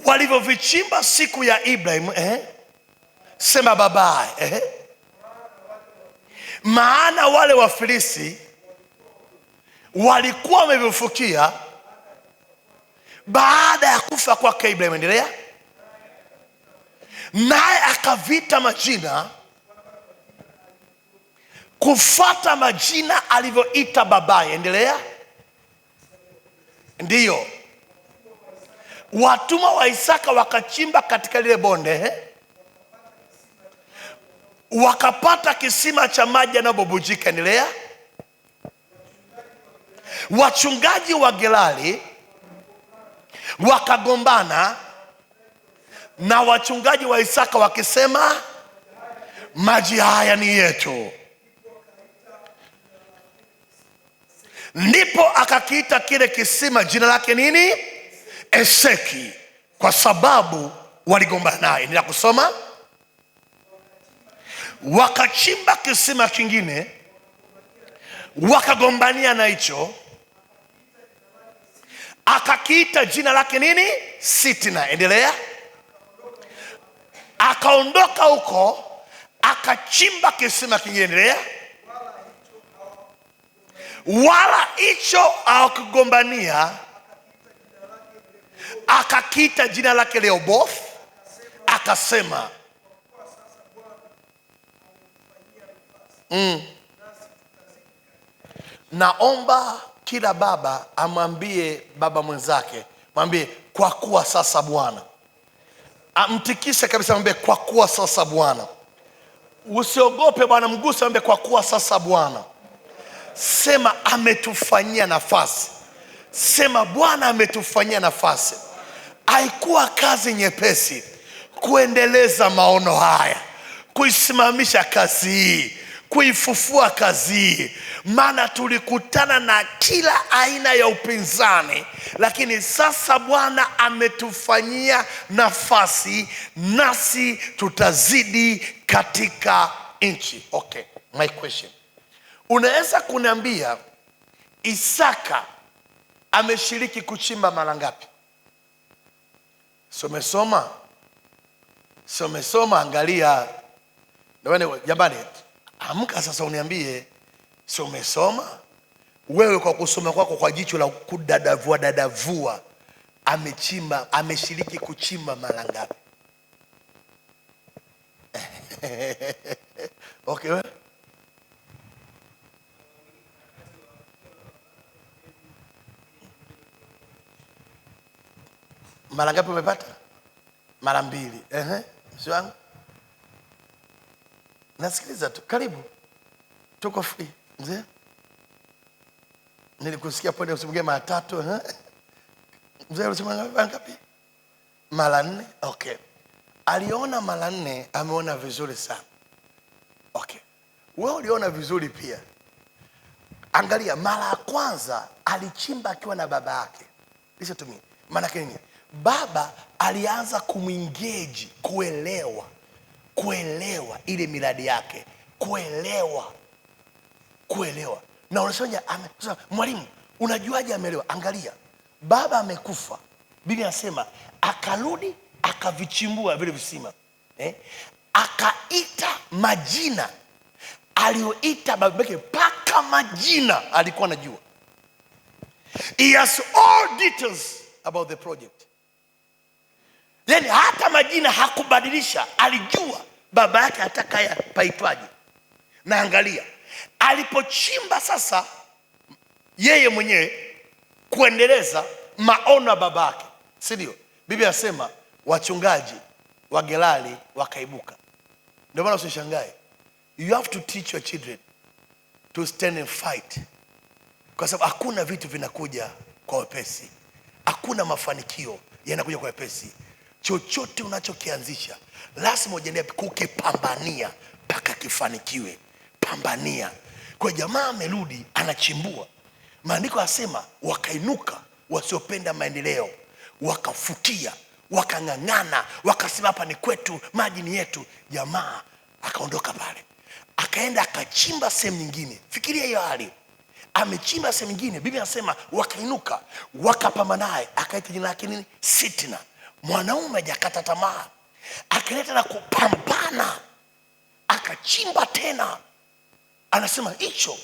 Walivyovichimba siku ya Ibrahim, sema babaye, Maana wale Wafilisti walikuwa wamevifukia baada ya kufa kwake Ibrahim, endelea. Naye akavita majina kufuata majina alivyoita babaye, endelea. Ndiyo, watumwa wa Isaka wakachimba katika lile bonde, wakapata kisima cha maji yanayobubujika, endelea. Wachungaji wa Gerari wakagombana na wachungaji wa Isaka wakisema, maji haya ni yetu. Ndipo akakiita kile kisima jina lake nini? Eseki, kwa sababu waligombana naye. Endelea kusoma. Wakachimba kisima kingine, wakagombania na hicho, akakiita jina lake nini? Sitna. Endelea. Akaondoka huko akachimba kisima kingine, endelea. Wala hicho hawakugombania, akakiita jina lake Rehoboth, akasema Naomba kila baba amwambie baba mwenzake, mwambie kwa kuwa sasa Bwana. Amtikise kabisa, mwambie kwa kuwa sasa Bwana. Usiogope Bwana, mguse, mwambie kwa kuwa sasa Bwana. Sema ametufanyia nafasi. Sema Bwana ametufanyia nafasi. Haikuwa kazi nyepesi kuendeleza maono haya, kuisimamisha kazi hii, kuifufua kazi hii, maana tulikutana na kila aina ya upinzani, lakini sasa Bwana ametufanyia nafasi, nasi tutazidi katika nchi. Okay, my question. Unaweza kuniambia Isaka ameshiriki kuchimba mara ngapi? Somesoma. Somesoma, angalia. Jamani, amka sasa uniambie, somesoma? Wewe kwa kusoma kwako kwa jicho la kudadavua dadavua, ameshiriki kuchimba mara ngapi? Okay, wewe? Mara ngapi umepata? Mara mbili. Mzee wangu, nasikiliza tu. Karibu. Tuko free. Mzee, nilikusikia pale usimge mara tatu. Mzee ulisema ngapi? Mara nne. Okay. Aliona mara nne, ameona vizuri sana. Okay. Wewe uliona vizuri pia. Angalia, mara ya kwanza alichimba akiwa na baba yake. Listen to me. Maana yake nini? Baba alianza kumwengage, kuelewa ile miradi yake, kuelewa. Na unasema, mwalimu, unajuaje ameelewa? Angalia, baba amekufa. Biblia inasema akarudi akavichimbua vile visima. Akaita majina alioita babake, paka majina alikuwa anajua. He has all details about the project. Yaani hata majina hakubadilisha, alijua baba yake atakaya paitwaje. Na angalia, alipochimba sasa yeye mwenyewe kuendeleza maono ya baba yake, si ndio? Biblia inasema wachungaji wa Gerari wakaibuka. Ndio maana usishangae, you have to teach your children to stand and fight, kwa sababu hakuna vitu vinakuja kwa wepesi, hakuna mafanikio yanakuja kwa wepesi. Chochote unachokianzisha lazima ujiandae kukipambania mpaka kifanikiwe. Pambania. Kwa jamaa amerudi anachimbua, maandiko yasema wakainuka wasiopenda maendeleo, wakafukia, wakang'ang'ana, wakasema hapa ni kwetu, maji ni yetu. Jamaa akaondoka pale, akaenda akachimba sehemu nyingine. Fikiria hiyo hali, amechimba sehemu nyingine. Biblia inasema wakainuka, wakapambana naye, akaita jina lake nini? Sitna. Mwanaume hajakata tamaa, akaleta na kupambana, akachimba tena, anasema hicho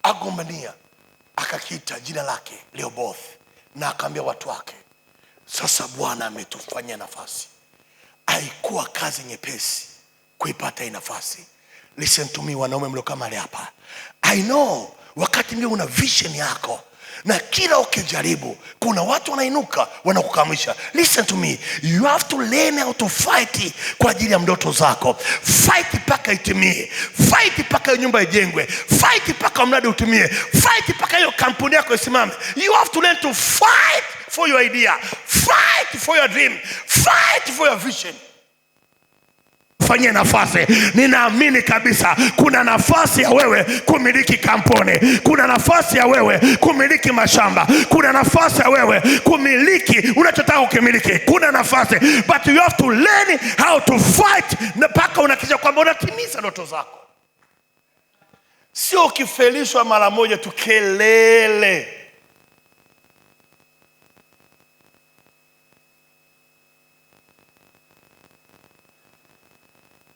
agombania, akakiita jina lake Rehoboth, na akaambia watu wake, sasa Bwana ametufanyia nafasi. Haikuwa kazi nyepesi kuipata hii nafasi. Listen to me, wanaume mlio mahali hapa, I know wakati mwingine una vision yako na kila ukijaribu kuna watu wanainuka wanakukamisha. Listen to me, you have to learn how to fight kwa ajili ya ndoto zako. Fight mpaka itimie, fight mpaka hiyo nyumba ijengwe, fight mpaka mradi utimie, fight mpaka hiyo kampuni yako isimame. You have to learn to fight for your idea, fight for your dream, fight for your vision. Fanyie nafasi. Ninaamini kabisa kuna nafasi ya wewe kumiliki kampuni, kuna nafasi ya wewe kumiliki mashamba, kuna nafasi ya wewe kumiliki unachotaka kukimiliki, kuna nafasi, but you have to learn how to fight mpaka unahakikisha kwamba unatimiza ndoto zako. Sio ukifelishwa mara moja tu kelele.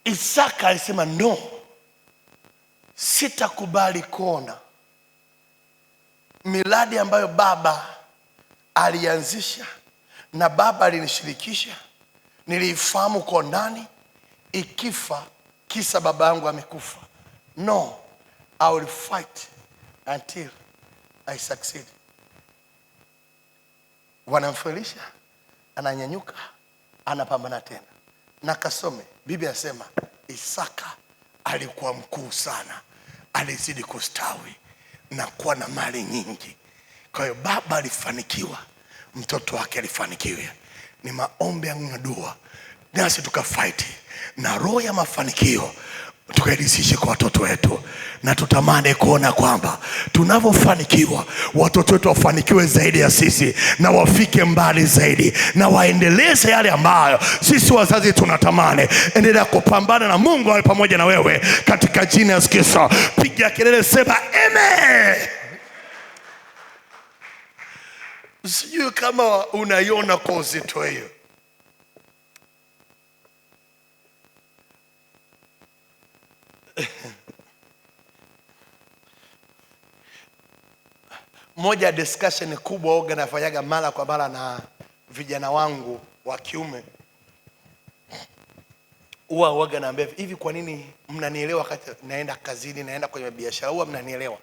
Isaka alisema no, sitakubali kuona miradi ambayo baba alianzisha na baba alinishirikisha, niliifahamu kwa ndani, ikifa kisa baba yangu amekufa. No, I will fight until I succeed. Wanamfelisha, ananyanyuka, anapambana tena. Na kasome, Biblia inasema Isaka alikuwa mkuu sana, alizidi kustawi na kuwa na mali nyingi. Kwa hiyo baba alifanikiwa, mtoto wake alifanikiwa. Ni maombi yangu na dua, nasi tukafight na roho ya mafanikio tukairithishe kwa watoto wetu, na tutamani kuona kwamba tunavyofanikiwa watoto wetu wafanikiwe zaidi ya sisi, na wafike mbali zaidi, na waendeleze yale ambayo sisi wazazi tunatamani. Endelea kupambana na Mungu awe pamoja na wewe katika jina la Yesu Kristo. Piga kelele, sema amen. Sijui kama unaiona kwa uzito hiyo. Moja ya discussion kubwa oga nafanyaga mara kwa mara na vijana wangu wa kiume, huwa waga naambia hivi, kwa nini mnanielewa wakati naenda kazini, naenda kwenye biashara, huwa mnanielewa?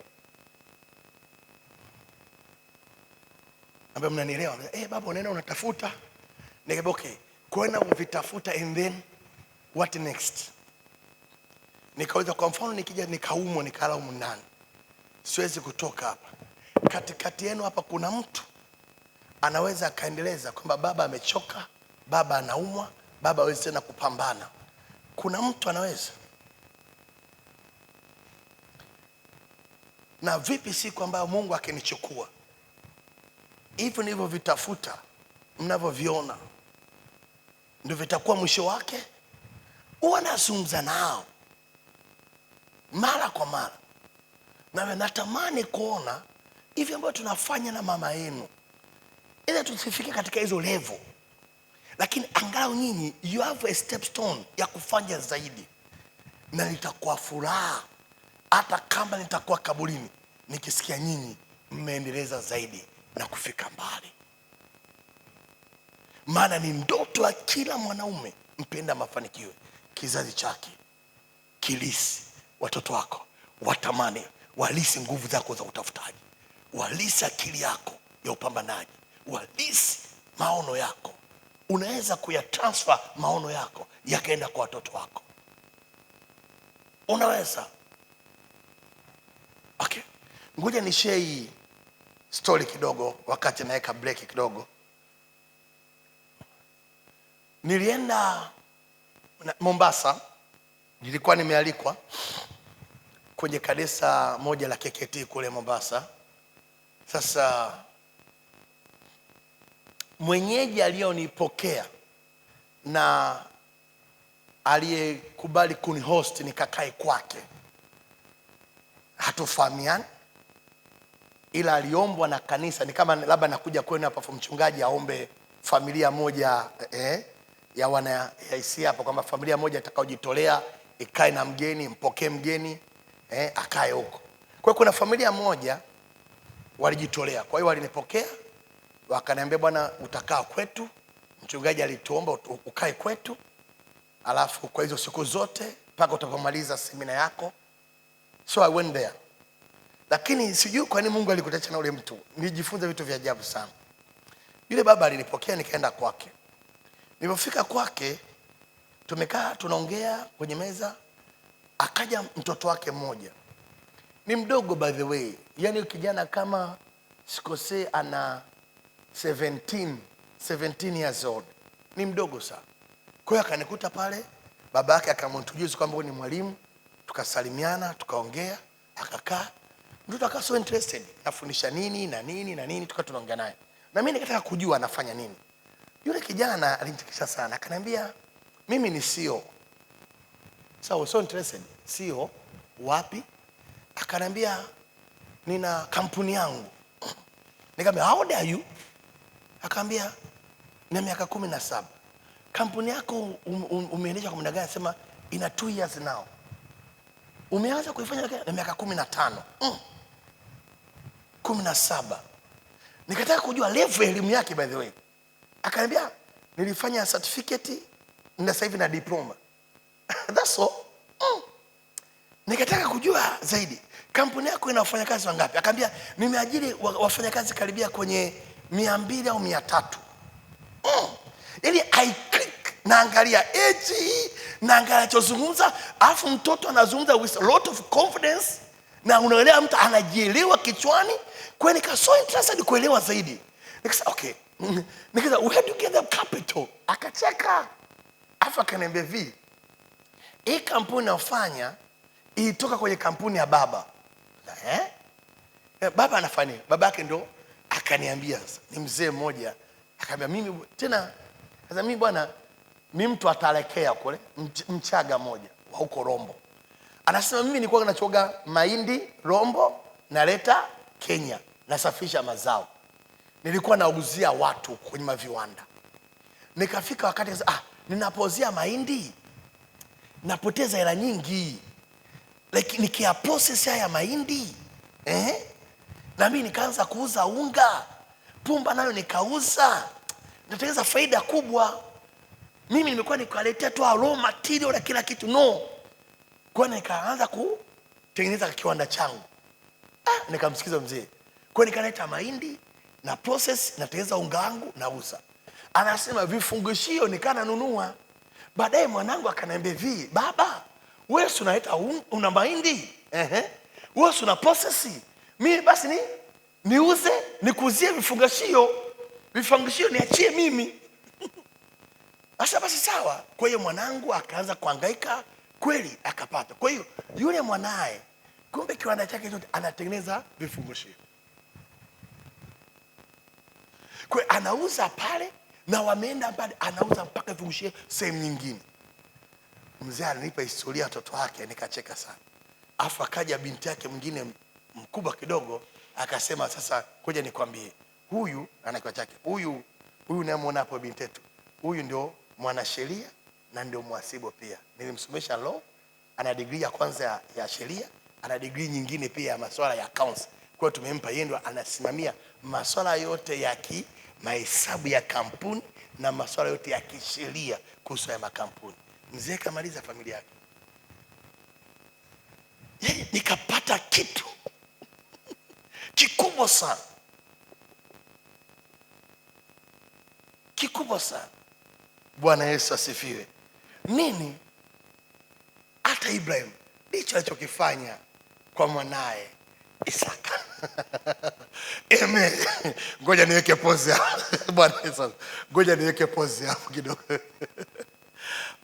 Naambia mnanielewa? Baba unaenda unatafuta. Nikamwambia okay, kwenda uvitafuta and then what next? Nikaweza kwa mfano nikija nikaumwa nikalala humu ndani, siwezi kutoka hapa. Katikati yenu hapa kuna mtu anaweza akaendeleza kwamba baba amechoka, baba anaumwa, baba hawezi tena kupambana. Kuna mtu anaweza? Na vipi siku ambayo Mungu akinichukua, hivi nilivyovitafuta mnavyoviona ndio vitakuwa mwisho wake? Huwa nazungumza nao mara kwa mara, na natamani kuona hivi ambavyo tunafanya na mama yenu, ili tusifike katika hizo level, lakini angalau nyinyi you have a step stone ya kufanya zaidi, na nitakuwa furaha hata kama nitakuwa kaburini nikisikia nyinyi mmeendeleza zaidi na kufika mbali. Maana ni ndoto ya kila mwanaume mpenda mafanikio, kizazi chake kilisi, watoto wako watamani, walisi nguvu zako za utafutaji, walisi akili yako ya upambanaji, walisi maono yako. Unaweza kuyatransfer maono yako yakaenda kwa watoto wako. Unaweza. Okay, ngoja ni share hii story kidogo, wakati naweka break kidogo. Nilienda Mombasa, nilikuwa nimealikwa kwenye kanisa moja la KKT kule Mombasa. Sasa mwenyeji aliyonipokea na aliyekubali kunihost nikakae kwake, hatufahamiani, ila aliombwa na kanisa. Ni kama labda nakuja kwenu hapa, mchungaji aombe familia moja ya wana AIC hapa, kwamba familia moja itakayojitolea ikae na mgeni, mpokee mgeni, akae huko. Kwa hiyo kuna familia moja walijitolea, kwa hiyo walinipokea wakaniambia, bwana utakaa kwetu, mchungaji alituomba ukae kwetu, alafu kwa hizo siku zote mpaka utapomaliza semina yako. So I went there. Lakini sijui kwa nini Mungu alikutacha na ule mtu. Nilijifunza vitu vya ajabu sana. Yule baba alinipokea, nikaenda kwake. Nilipofika kwake, tumekaa tunaongea kwenye meza, akaja mtoto wake mmoja. Ni mdogo by the way. Yaani kijana kama sikosei ana 17 years old. Ni mdogo sana. Kwa hiyo akanikuta pale, baba yake akamintroduce kwamba huyu ni mwalimu, tukasalimiana, tukaongea, akakaa. Mtoto akawa so interested, nafundisha nini na nini na nini, tukawa tunaongea naye. Na mimi nikataka kujua anafanya nini. Yule kijana alinichekesha sana, akaniambia mimi ni CEO. So I was so interested. CEO wapi? Akaniambia nina kampuni yangu. Nikamwambia how old are you? Akaambia na miaka 17. Kampuni yako umeendesha kwa muda gani? Anasema ina 2 years now. Umeanza kuifanya na miaka 15. 17. Nikataka kujua level ya elimu yake by the way. Akaniambia nilifanya certificate na sasa hivi na diploma. That's all. Nikataka kujua zaidi. Kampuni yako ina wafanyakazi wangapi? Akaniambia nimeajiri wafanyakazi karibia kwenye 200 au 300. Yaani I click, naangalia age, naangalia anachozungumza, alafu mtoto anazungumza with a lot of confidence na unaelewa mtu anajielewa kichwani. Kwa hiyo nika so interested kuelewa zaidi. Nikasema okay. Nikasema where do you get the capital? Akacheka. Alafu akaniambia hivi, hii kampuni nafanya ilitoka kwenye kampuni ya baba. Baba anafanya nini? Baba yake ndo akaniambia sasa. Ni mzee mmoja. Akaniambia mimi tena, sasa mimi bwana ni mtu atalekea kule, Mchaga mmoja wa huko Rombo. Anasema mimi nilikuwa nachoga mahindi Rombo naleta Kenya, nasafisha mazao. Nilikuwa nauzia watu kwenye maviwanda. Nikafika wakati sasa, ninapouzia mahindi napoteza hela nyingi. Like nikia process haya mahindi, Na mimi nikaanza kuuza unga, pumba nayo nikauza, natengeneza faida kubwa. Mimi nimekuwa nikaletea tu raw material na kila kitu, no. Kwa hiyo nikaanza kutengeneza kiwanda changu. Nikamsikiza mzee. Kwa hiyo nikaleta mahindi na process, natengeneza unga wangu nauza. Anasema vifungishio nikananunua. Baadaye mwanangu akaniambia hivi, baba, wewe si unaleta una mahindi? Wewe si una process? Mimi basi niuze, nikuuzie vifungashio. Vifungashio niachie mimi. Sasa basi sawa. Kwa hiyo mwanangu akaanza kuhangaika kweli akapata. Kwa hiyo yule mwanae kumbe kiwanda chake chote anatengeneza vifungashio. Kwa hiyo anauza pale na wameenda pale anauza mpaka vifungashio sehemu nyingine. Mzee alinipa historia ya watoto wake nikacheka sana. Afu akaja binti yake mwingine mkubwa kidogo akasema sasa ngoja nikwambie, huyu ana kichwa chake, huyu unayemwona hapo binti yetu, huyu ndio mwanasheria na ndio mhasibu pia. Nilimsomesha law, ana degree ya kwanza ya sheria, ana degree nyingine pia ya masuala ya accounts. Kwa hiyo tumempa yeye ndio anasimamia masuala yote ya mahesabu ya kampuni na masuala yote ya kisheria kuhusu ya makampuni. Mzee kamaliza familia yake. Yeye nikapata kitu kikubwa sana. Kikubwa sana. Bwana Yesu asifiwe. Nini? Hata Ibrahim Ndicho alichokifanya kwa mwanaye Isaka. Amen. Ngoja niweke pause hapo. Bwana Yesu. Ngoja niweke pause hapo kidogo.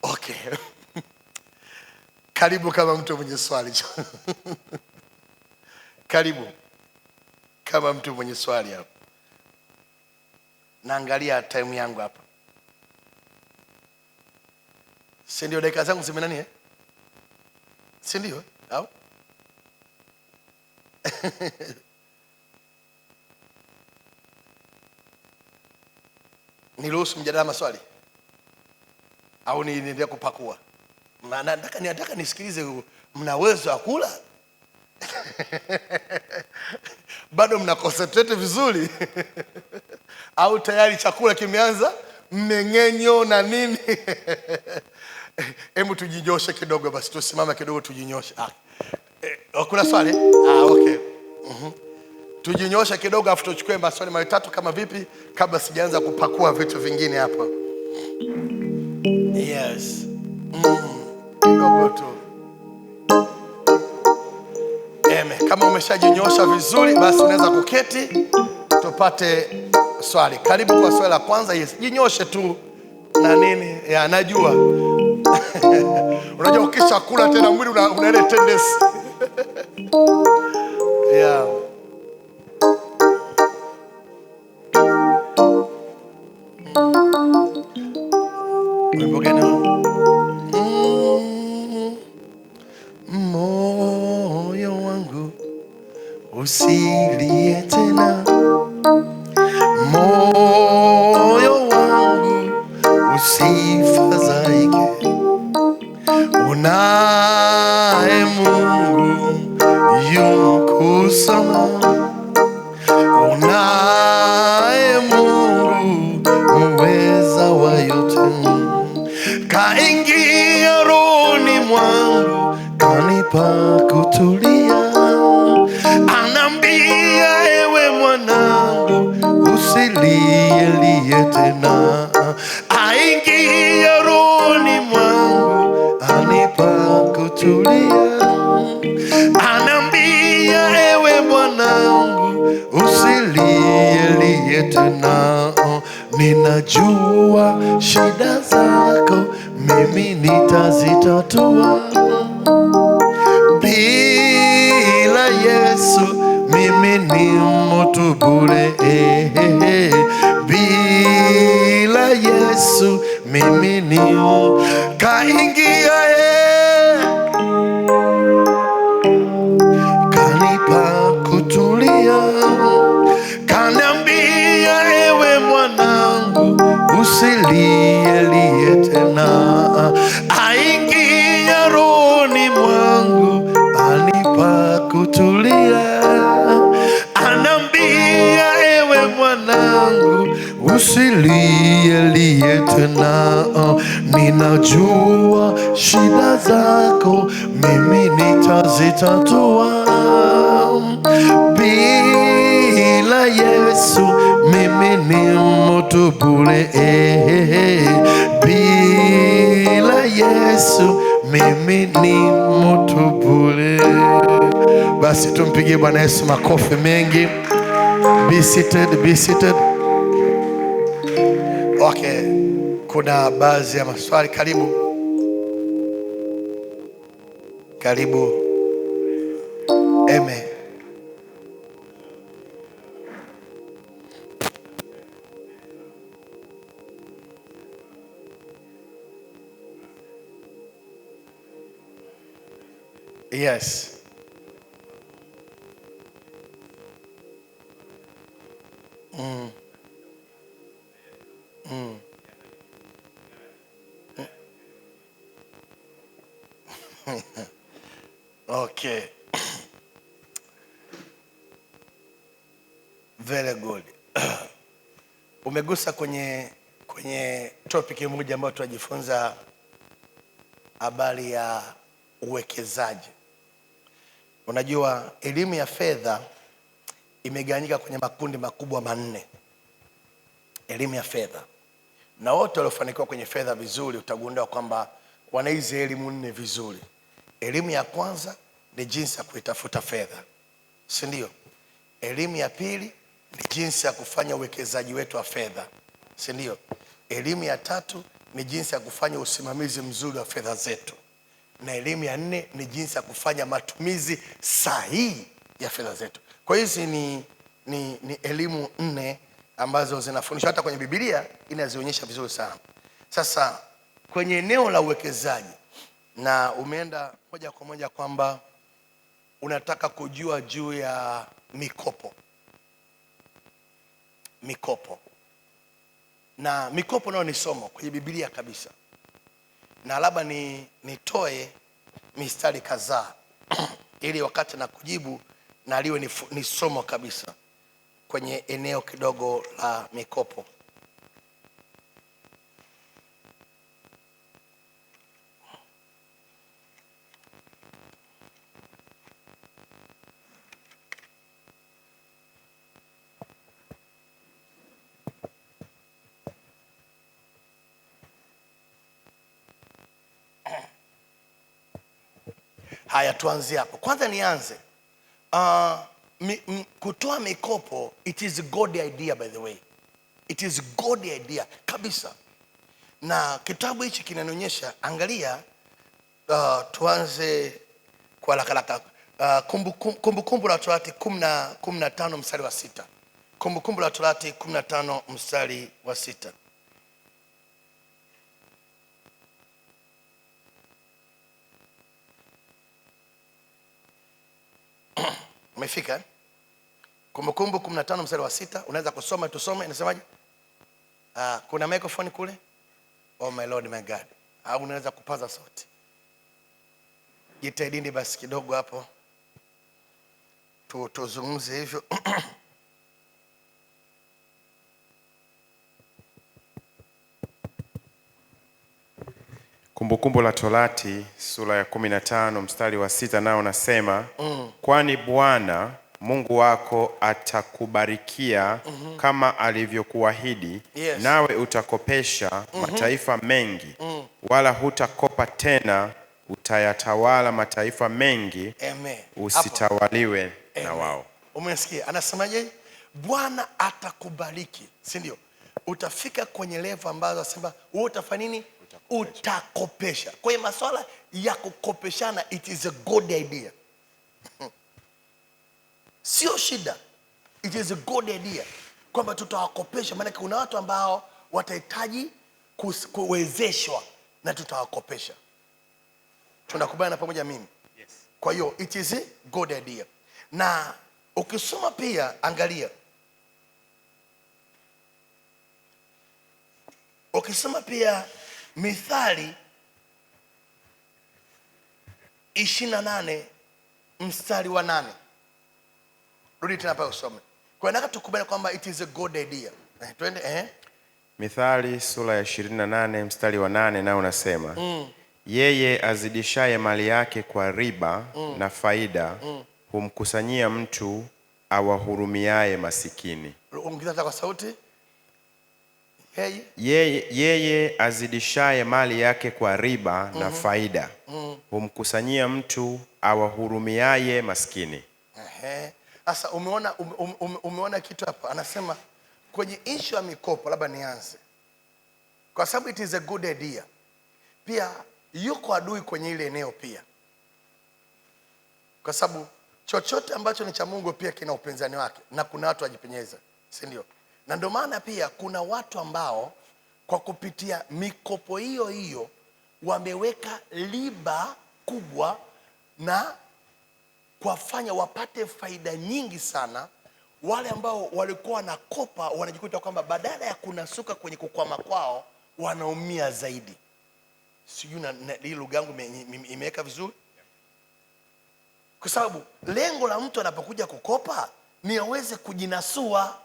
Okay. Karibu kama mtu mwenye swali. Karibu kama mtu mwenye swali hapo. Naangalia time yangu hapa. Si ndio dakika zangu zimenani eh? Si ndio? Au? Niruhusu mjadala maswali? Au niendelee kupakua? Maana nataka nisikilize, mna uwezo wa kula? Bado mna concentrate vizuri? Au tayari chakula kimeanza mmeng'enyo na nini? Hebu tujinyoshe kidogo basi, tusimame kidogo tujinyoshe. Kuna swali? Okay. Tujinyoshe kidogo afu tuchukue maswali matatu kama vipi kabla sijaanza kupakua vitu vingine hapa. Yes. Kidogo tu. Kama umeshajinyosha vizuri basi unaweza kuketi tupate swali. Karibu kwa swali la kwanza. Yes. Jinyoshe tu na nini? Ya, najua. Unajua ukisha kula tena mwili una ile tendency. Yeah. Wimbo gani huo? Moyo wangu usilie tena, moyo wangu usifadhaike, unaye Mungu yukusama, unaye Mungu muweza wa yote, kaingia rohoni mwangu kanipa kutulia, anambia ewe mwanangu usilie tena, aingia rohoni mwangu anipa kutulia, anambia ewe mwanangu usilie tena, ninajua shida zako mimi nitazitatua, bila Yesu mimi ni mtu bure, bila Yesu mimi ni kaingia kanipa kutulia, kaniambia ewe mwanangu usilie tena, aingia rohoni mwangu anipa kutulia, anambia ewe mwanangu usilie tena, ninajua shida zako mimi nitazitatua, bila Yesu mimi ni mtu bure, bila Yesu mimi ni mtu bure. Basi tumpigie Bwana Yesu makofi mengi. Be seated, be seated. Okay, kuna baadhi ya maswali. Karibu. Karibu. Amen. Yes. Okay. Very good. Umegusa kwenye topic moja ambayo tunajifunza, habari ya uwekezaji. Unajua elimu ya fedha imegawanyika kwenye makundi makubwa manne. Elimu ya fedha. Na wote waliofanikiwa kwenye fedha vizuri utagundua kwamba wana hizi elimu nne vizuri. Elimu ya kwanza ni jinsi ya kuitafuta fedha, si ndio? Elimu ya pili ni jinsi ya kufanya uwekezaji wetu wa fedha, si ndio? Elimu ya tatu ni jinsi ya kufanya usimamizi mzuri wa fedha zetu, na elimu ya nne ni jinsi ya kufanya matumizi sahihi ya fedha zetu. Kwa hiyo hizi ni elimu nne ambazo zinafundishwa, hata kwenye Biblia inazionyesha vizuri sana. Sasa kwenye eneo la uwekezaji, na umeenda moja kwa moja kwamba unataka kujua juu ya mikopo. Mikopo. Na mikopo nayo ni somo kwenye Biblia kabisa. Na labda nitoe mistari kadhaa ili wakati na kujibu na liwe ni somo kabisa kwenye eneo kidogo la mikopo. Haya, tuanzie hapo. Kwanza nianze. Kutoa mikopo, it is a good idea by the way. It is a good idea kabisa. Na kitabu hichi kinanionyesha, angalia, tuanze kwa haraka haraka. Kumbukumbu la Torati 15 mstari wa 6. Kumbukumbu la Torati 15 mstari wa 6. Umefika? Kumbukumbu 15 mstari wa 6, unaweza kusoma, tusome, inasemaje? Kuna microphone kule? Oh my Lord my God. Au unaweza kupaza sauti. Jitahidini basi kidogo hapo. Tuzungumze hivyo. Kumbukumbu la Torati sura ya 15 mstari wa 6 nao nasema, kwani Bwana Mungu wako atakubarikia kama alivyokuahidi, nawe utakopesha mataifa mengi, wala hutakopa tena, utayatawala mataifa mengi, Amen. usitawaliwe Amen. na wao. Umesikia? Anasemaje? Bwana atakubariki, si ndio? Utafika kwenye level ambazo anasema wewe utafanya nini? Utakopesha. Kwa hiyo masuala ya kukopeshana, it is a good idea. Sio shida. It is a good idea kwamba tutawakopesha, maana kuna watu ambao watahitaji kuwezeshwa na tutawakopesha. Tunakubaliana pamoja mimi? Yes. Kwa hiyo it is a good idea. Na ukisoma pia angalia, ukisoma pia Mithali 28 mstari wa 8. Rudi tena pale usome. Kwa hiyo nataka tukubaliane kwamba it is a good idea. Twende. Mithali sura ya 28 mstari wa 8 nao unasema, yeye azidishaye mali yake kwa riba na faida, humkusanyia mtu awahurumiaye masikini. Ongeza hata kwa sauti. Yeye? Yeye azidishaye mali yake kwa riba na faida, humkusanyia mtu awahurumiaye maskini. Sasa umeona kitu hapa. Anasema kwenye issue ya mikopo, labda nianze. Kwa sababu it is a good idea. Pia yuko adui kwenye ile eneo pia. Kwa sababu chochote ambacho ni cha Mungu pia kina upinzani wake na kuna watu wajipenyeza, si ndio? Na ndio maana pia kuna watu ambao kwa kupitia mikopo hiyo hiyo wameweka riba kubwa na kuwafanya wapate faida nyingi sana. Wale ambao walikuwa wanakopa wanajikuta kwamba badala ya kunasuka kwenye kukwama kwao wanaumia zaidi. Sijui na hii lugha yangu imeweka vizuri? Kwa sababu lengo la mtu anapokuja kukopa ni aweze kujinasua.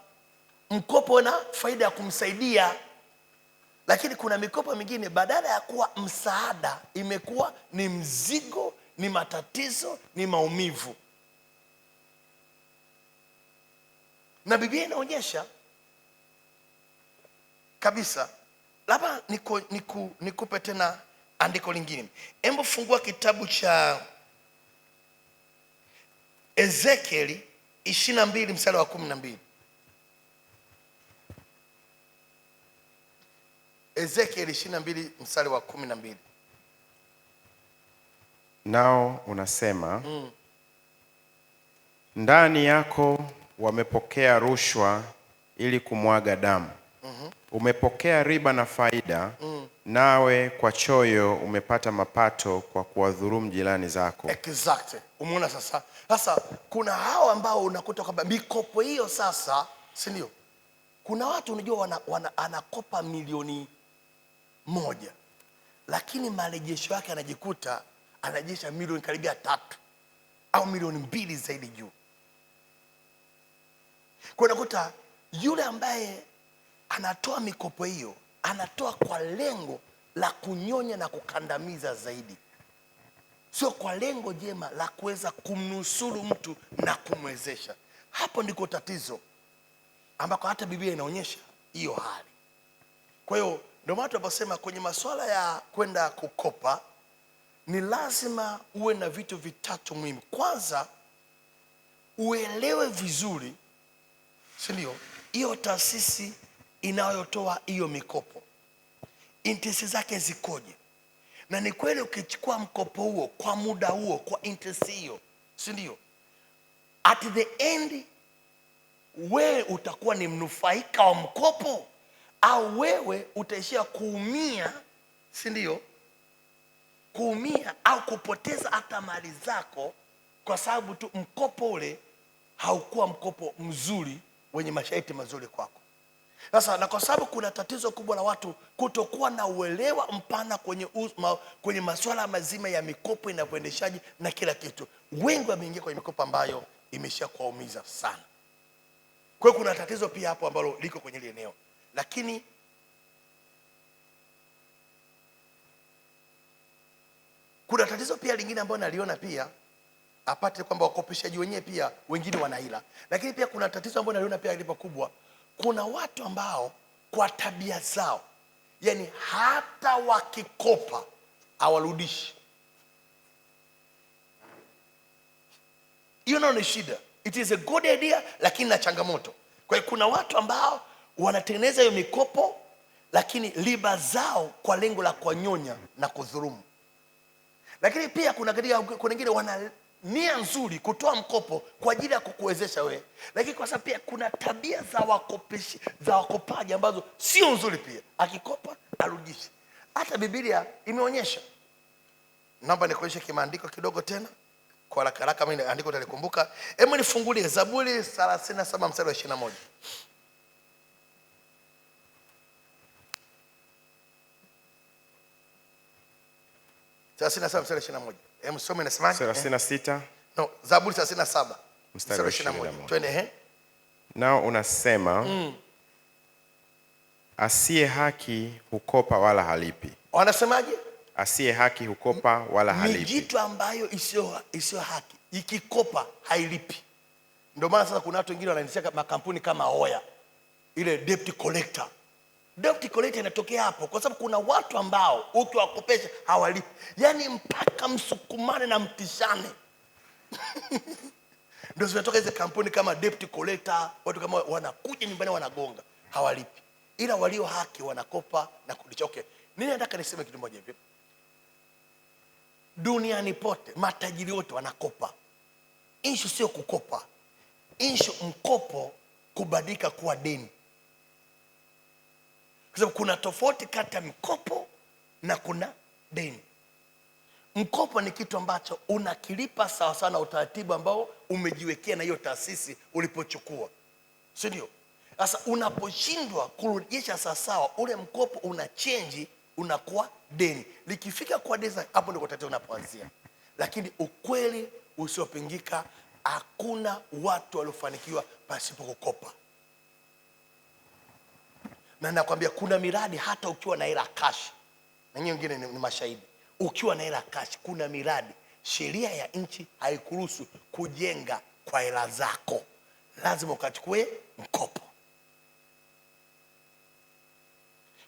Mkopo na faida ya kumsaidia. Lakini kuna mikopo mingine badala ya kuwa msaada imekuwa ni mzigo, ni matatizo, ni maumivu. Na Biblia inaonyesha kabisa. Labda nikupe tena Andiko lingine, hebu fungua kitabu cha Ezekieli 22 mstari wa 12. Ezekieli 22 mstari wa 12. Nao unasema, ndani yako wamepokea rushwa ili kumwaga damu. Umepokea riba na faida, nawe kwa choyo umepata mapato kwa kuwadhulumu jirani zako. Exactly. Umeona sasa? Sasa kuna hao ambao unakuta kwamba mikopo hiyo sasa, si ndio? Kuna watu unajua anakopa 1,000,000, lakini marejesho yake anajikuta anarejesha milioni karibia 3 au 2 milioni zaidi juu. Kwa hiyo unakuta yule ambaye anatoa mikopo hiyo anatoa kwa lengo la kunyonya na kukandamiza zaidi, sio kwa lengo jema la kuweza kumnusuru mtu na kumwezesha. Hapo ndiko tatizo ambako hata Biblia inaonyesha hiyo hali. Kwa hiyo ndio maana tunaposema kwenye masuala ya kwenda kukopa ni lazima uwe na vitu vitatu muhimu. Kwanza, uelewe vizuri, si ndio, hiyo taasisi inayotoa hiyo mikopo interest zake zikoje, na ni kweli ukichukua mkopo huo kwa muda huo kwa interest hiyo, si ndio, at the end wewe utakuwa ni mnufaika wa mkopo au wewe utaishia kuumia, si ndio, kuumia au kupoteza hata mali zako kwa sababu tu mkopo ule haukuwa mkopo mzuri wenye masharti mazuri kwako. Sasa na kwa sababu kuna tatizo kubwa la watu kutokuwa na uelewa mpana kwenye masuala mazima ya mikopo inavyoendeshaji na kila kitu, wengi wameingia kwenye mikopo ambayo imeshakuwaumiza sana. Kwa hiyo kuna tatizo pia hapo ambalo liko kwenye ile eneo. Lakini kuna tatizo pia lingine ambalo naliona pia, apate kwamba wakopeshaji wenyewe pia wengine wanaila. Lakini pia kuna tatizo ambalo naliona pia lipo kubwa. Kuna watu ambao kwa tabia zao, yani hata wakikopa hawarudishi. Hiyo nayo ni shida. It is a good idea lakini na changamoto. Kwa hiyo kuna watu ambao wanatengeneza hiyo mikopo lakini riba zao kwa lengo la kuwanyonya na kudhulumu. Lakini pia kuna wengine wana nia nzuri kutoa mkopo kwa ajili ya kukuwezesha wewe, lakini kwa sababu pia kuna tabia za wakopaji ambazo sio nzuri pia. Akikopa arudishe. Hata Biblia imeonyesha. Naomba nikuonyeshe kimaandiko kidogo tena kwa haraka haraka, mimi andiko nitalikumbuka. Hebu nifungulie Zaburi 37 mstari wa 21. 37 mstari wa 21. Hebu some inasemaje? 36. No, Zaburi 37 mstari wa 21. 21. Twende. Nao unasema, asiye haki hukopa wala halipi. Wanasemaje? Asiye haki hukopa wala halipi. Mijitu ambayo isiyo haki ikikopa hailipi. Ndio maana sasa kuna watu wengine wanaanzisha makampuni kama Oya, ile debt collector. Debt collector inatokea hapo kwa sababu kuna watu ambao ukiwakopesha hawalipi. Yaani mpaka msukumane na mtishane. Ndio zinatoka hizo kampuni kama debt collector, watu kama wanakuja nyumbani wanagonga, hawalipi. Ila walio haki wanakopa na kurudisha. Okay. Nini nataka niseme kitu moja hivi? Duniani pote matajiri wote wanakopa. Issue sio kukopa. Issue mkopo kubadilika kuwa deni. Kwa sababu kuna tofauti kati ya mkopo na kuna deni. Mkopo ni kitu ambacho unakilipa sawa sawa na utaratibu ambao umejiwekea na hiyo taasisi ulipochukua, si ndio? Sasa unaposhindwa kurejesha sawa sawa, ule mkopo una change, unakuwa deni. Likifika kwa deni, hapo ndipo tatizo unapoanzia. Lakini ukweli usiopingika, hakuna watu waliofanikiwa pasipo kukopa. Na nakwambia kuna miradi hata ukiwa na hela cash, na nyinyi wengine ni mashahidi, ukiwa na hela cash kuna miradi sheria ya nchi haikuruhusu kujenga kwa hela zako, lazima ukachukue mkopo.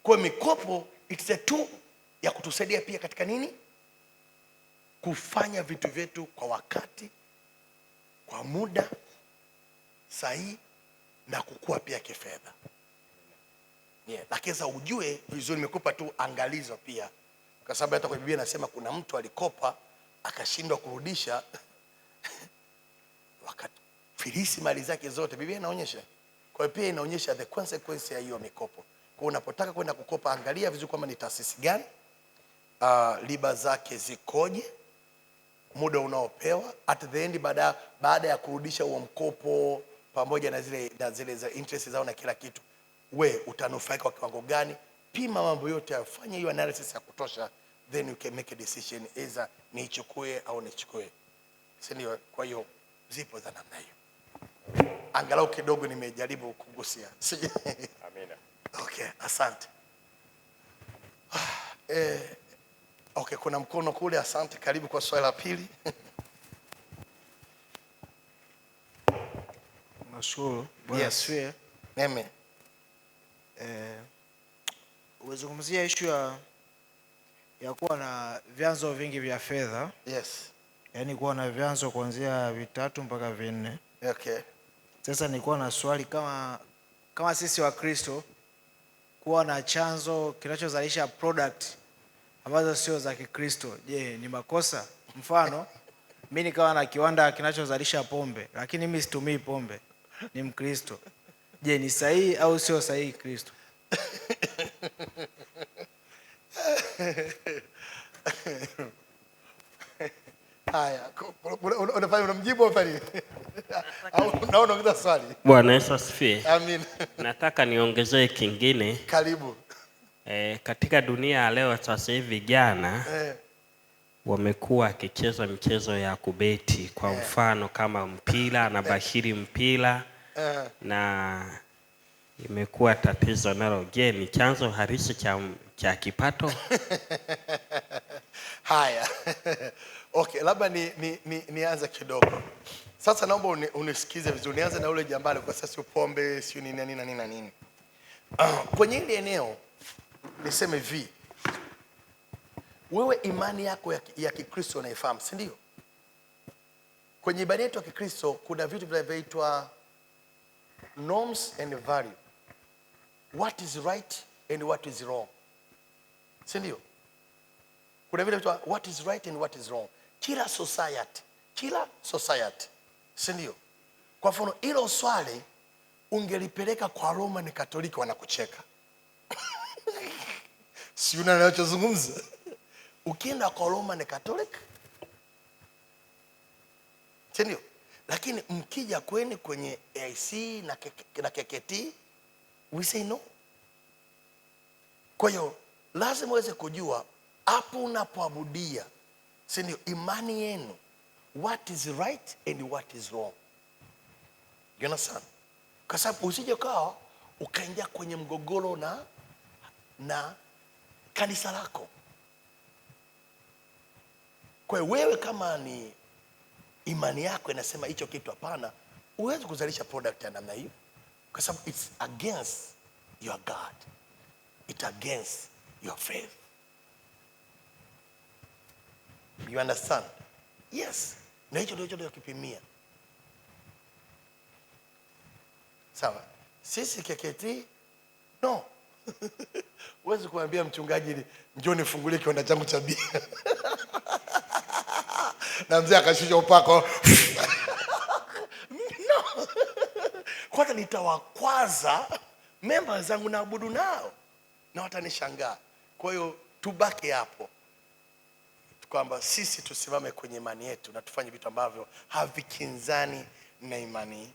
Kwa mikopo it's a tool. ya kutusaidia pia katika nini? Kufanya vitu vyetu kwa wakati, kwa muda sahihi na kukua pia kifedha. Yeah. Lakini sasa ujue vizuri, nimekupa tu angalizo pia, kwa sababu hata kwa Biblia inasema kuna mtu alikopa akashindwa kurudisha wakafilisi mali zake zote. Biblia inaonyesha. Kwa hiyo pia inaonyesha the consequence ya hiyo mikopo. Kwa hiyo unapotaka kwenda kukopa, angalia vizuri kwamba ni taasisi gani, riba zake zikoje, muda unaopewa at the end, baada ya kurudisha huo mkopo pamoja na zile za interest zao na kila kitu, we utanufaika kwa kiwango gani? Pima mambo yote hayo, fanya hiyo analysis ya kutosha, then you can make a decision either niichukue au nichukue, si ndio? Kwa hiyo zipo za namna hiyo, angalau kidogo nimejaribu kugusia. Amina. Okay, asante. Okay, kuna mkono kule, asante. Karibu kwa swali la pili. Nashukuru. Bwana Yes. asifiwe. Amen. Umezungumzia ishu ya kuwa na vyanzo vingi vya fedha, yaani kuwa na vyanzo kuanzia vitatu mpaka vinne. Sasa nilikuwa na swali, kama sisi Wakristo kuwa na chanzo kinachozalisha product ambazo sio za Kikristo, je, ni makosa? Mfano, mi nikawa na kiwanda kinachozalisha pombe, lakini mimi situmii pombe, ni Mkristo. Je, ni sahihi au sio sahihi Kristo? Haya, unafanya unamjibu au unafanya nini? Au unaona ongeza swali? Bwana Yesu asifiwe. Amin. Nataka niongezee kingine. Karibu. Katika dunia ya leo sasa hivi vijana wamekuwa wakicheza michezo ya kubeti, kwa mfano kama mpira na bashiri mpira, na imekuwa tatizo nalo. Je, ni chanzo halisi cha kipato? Haya. Okay, labda nianze kidogo. Sasa naomba unisikize vizuri. Nianze na ule jamaa alikuwa sasa sio pombe, sio nini nini nini na nini. Kwenye hili eneo niseme hivi. Wewe imani yako ya Kikristo unaifahamu, si ndio? Kwenye imani yetu ya Kikristo kuna vitu vinavyoitwa norms and value. What is right and what is wrong. Si ndio? Kuna vile vitu what is right and what is wrong. Kila society, si ndio? Kwa mfano hilo swali ungelipeleka kwa Roma ni Katoliki wanakucheka. Si una ninachozungumza? Ukienda kwa Roma ni Catholic, si ndio? Lakini mkija kweni kwenye AIC na KKT, we say no. Kwa hiyo lazima uweze kujua hapo unapoabudia, si ndio, imani yenu, what is right and what is wrong. You understand? Kwa sababu usije ukawa ukaingia kwenye mgogoro na kanisa lako. Kwa hiyo wewe kama ni imani yako inasema hicho kitu hapana, huwezi kuzalisha product ya namna hiyo, kwa sababu it's against your God, it's against your faith. You understand? Yes. Na hicho ndio kipimia. Sawa. Sisi KKT no. Huwezi kumwambia mchungaji njoo nifungulie kiwanda changu cha bia. Na mzee akashusha upako. No. Kwanza nitawakwaza members zangu naabudu nao na watanishangaa. Kwa hiyo tubaki hapo kwamba sisi tusimame kwenye imani yetu na tufanye vitu ambavyo havikinzani na imani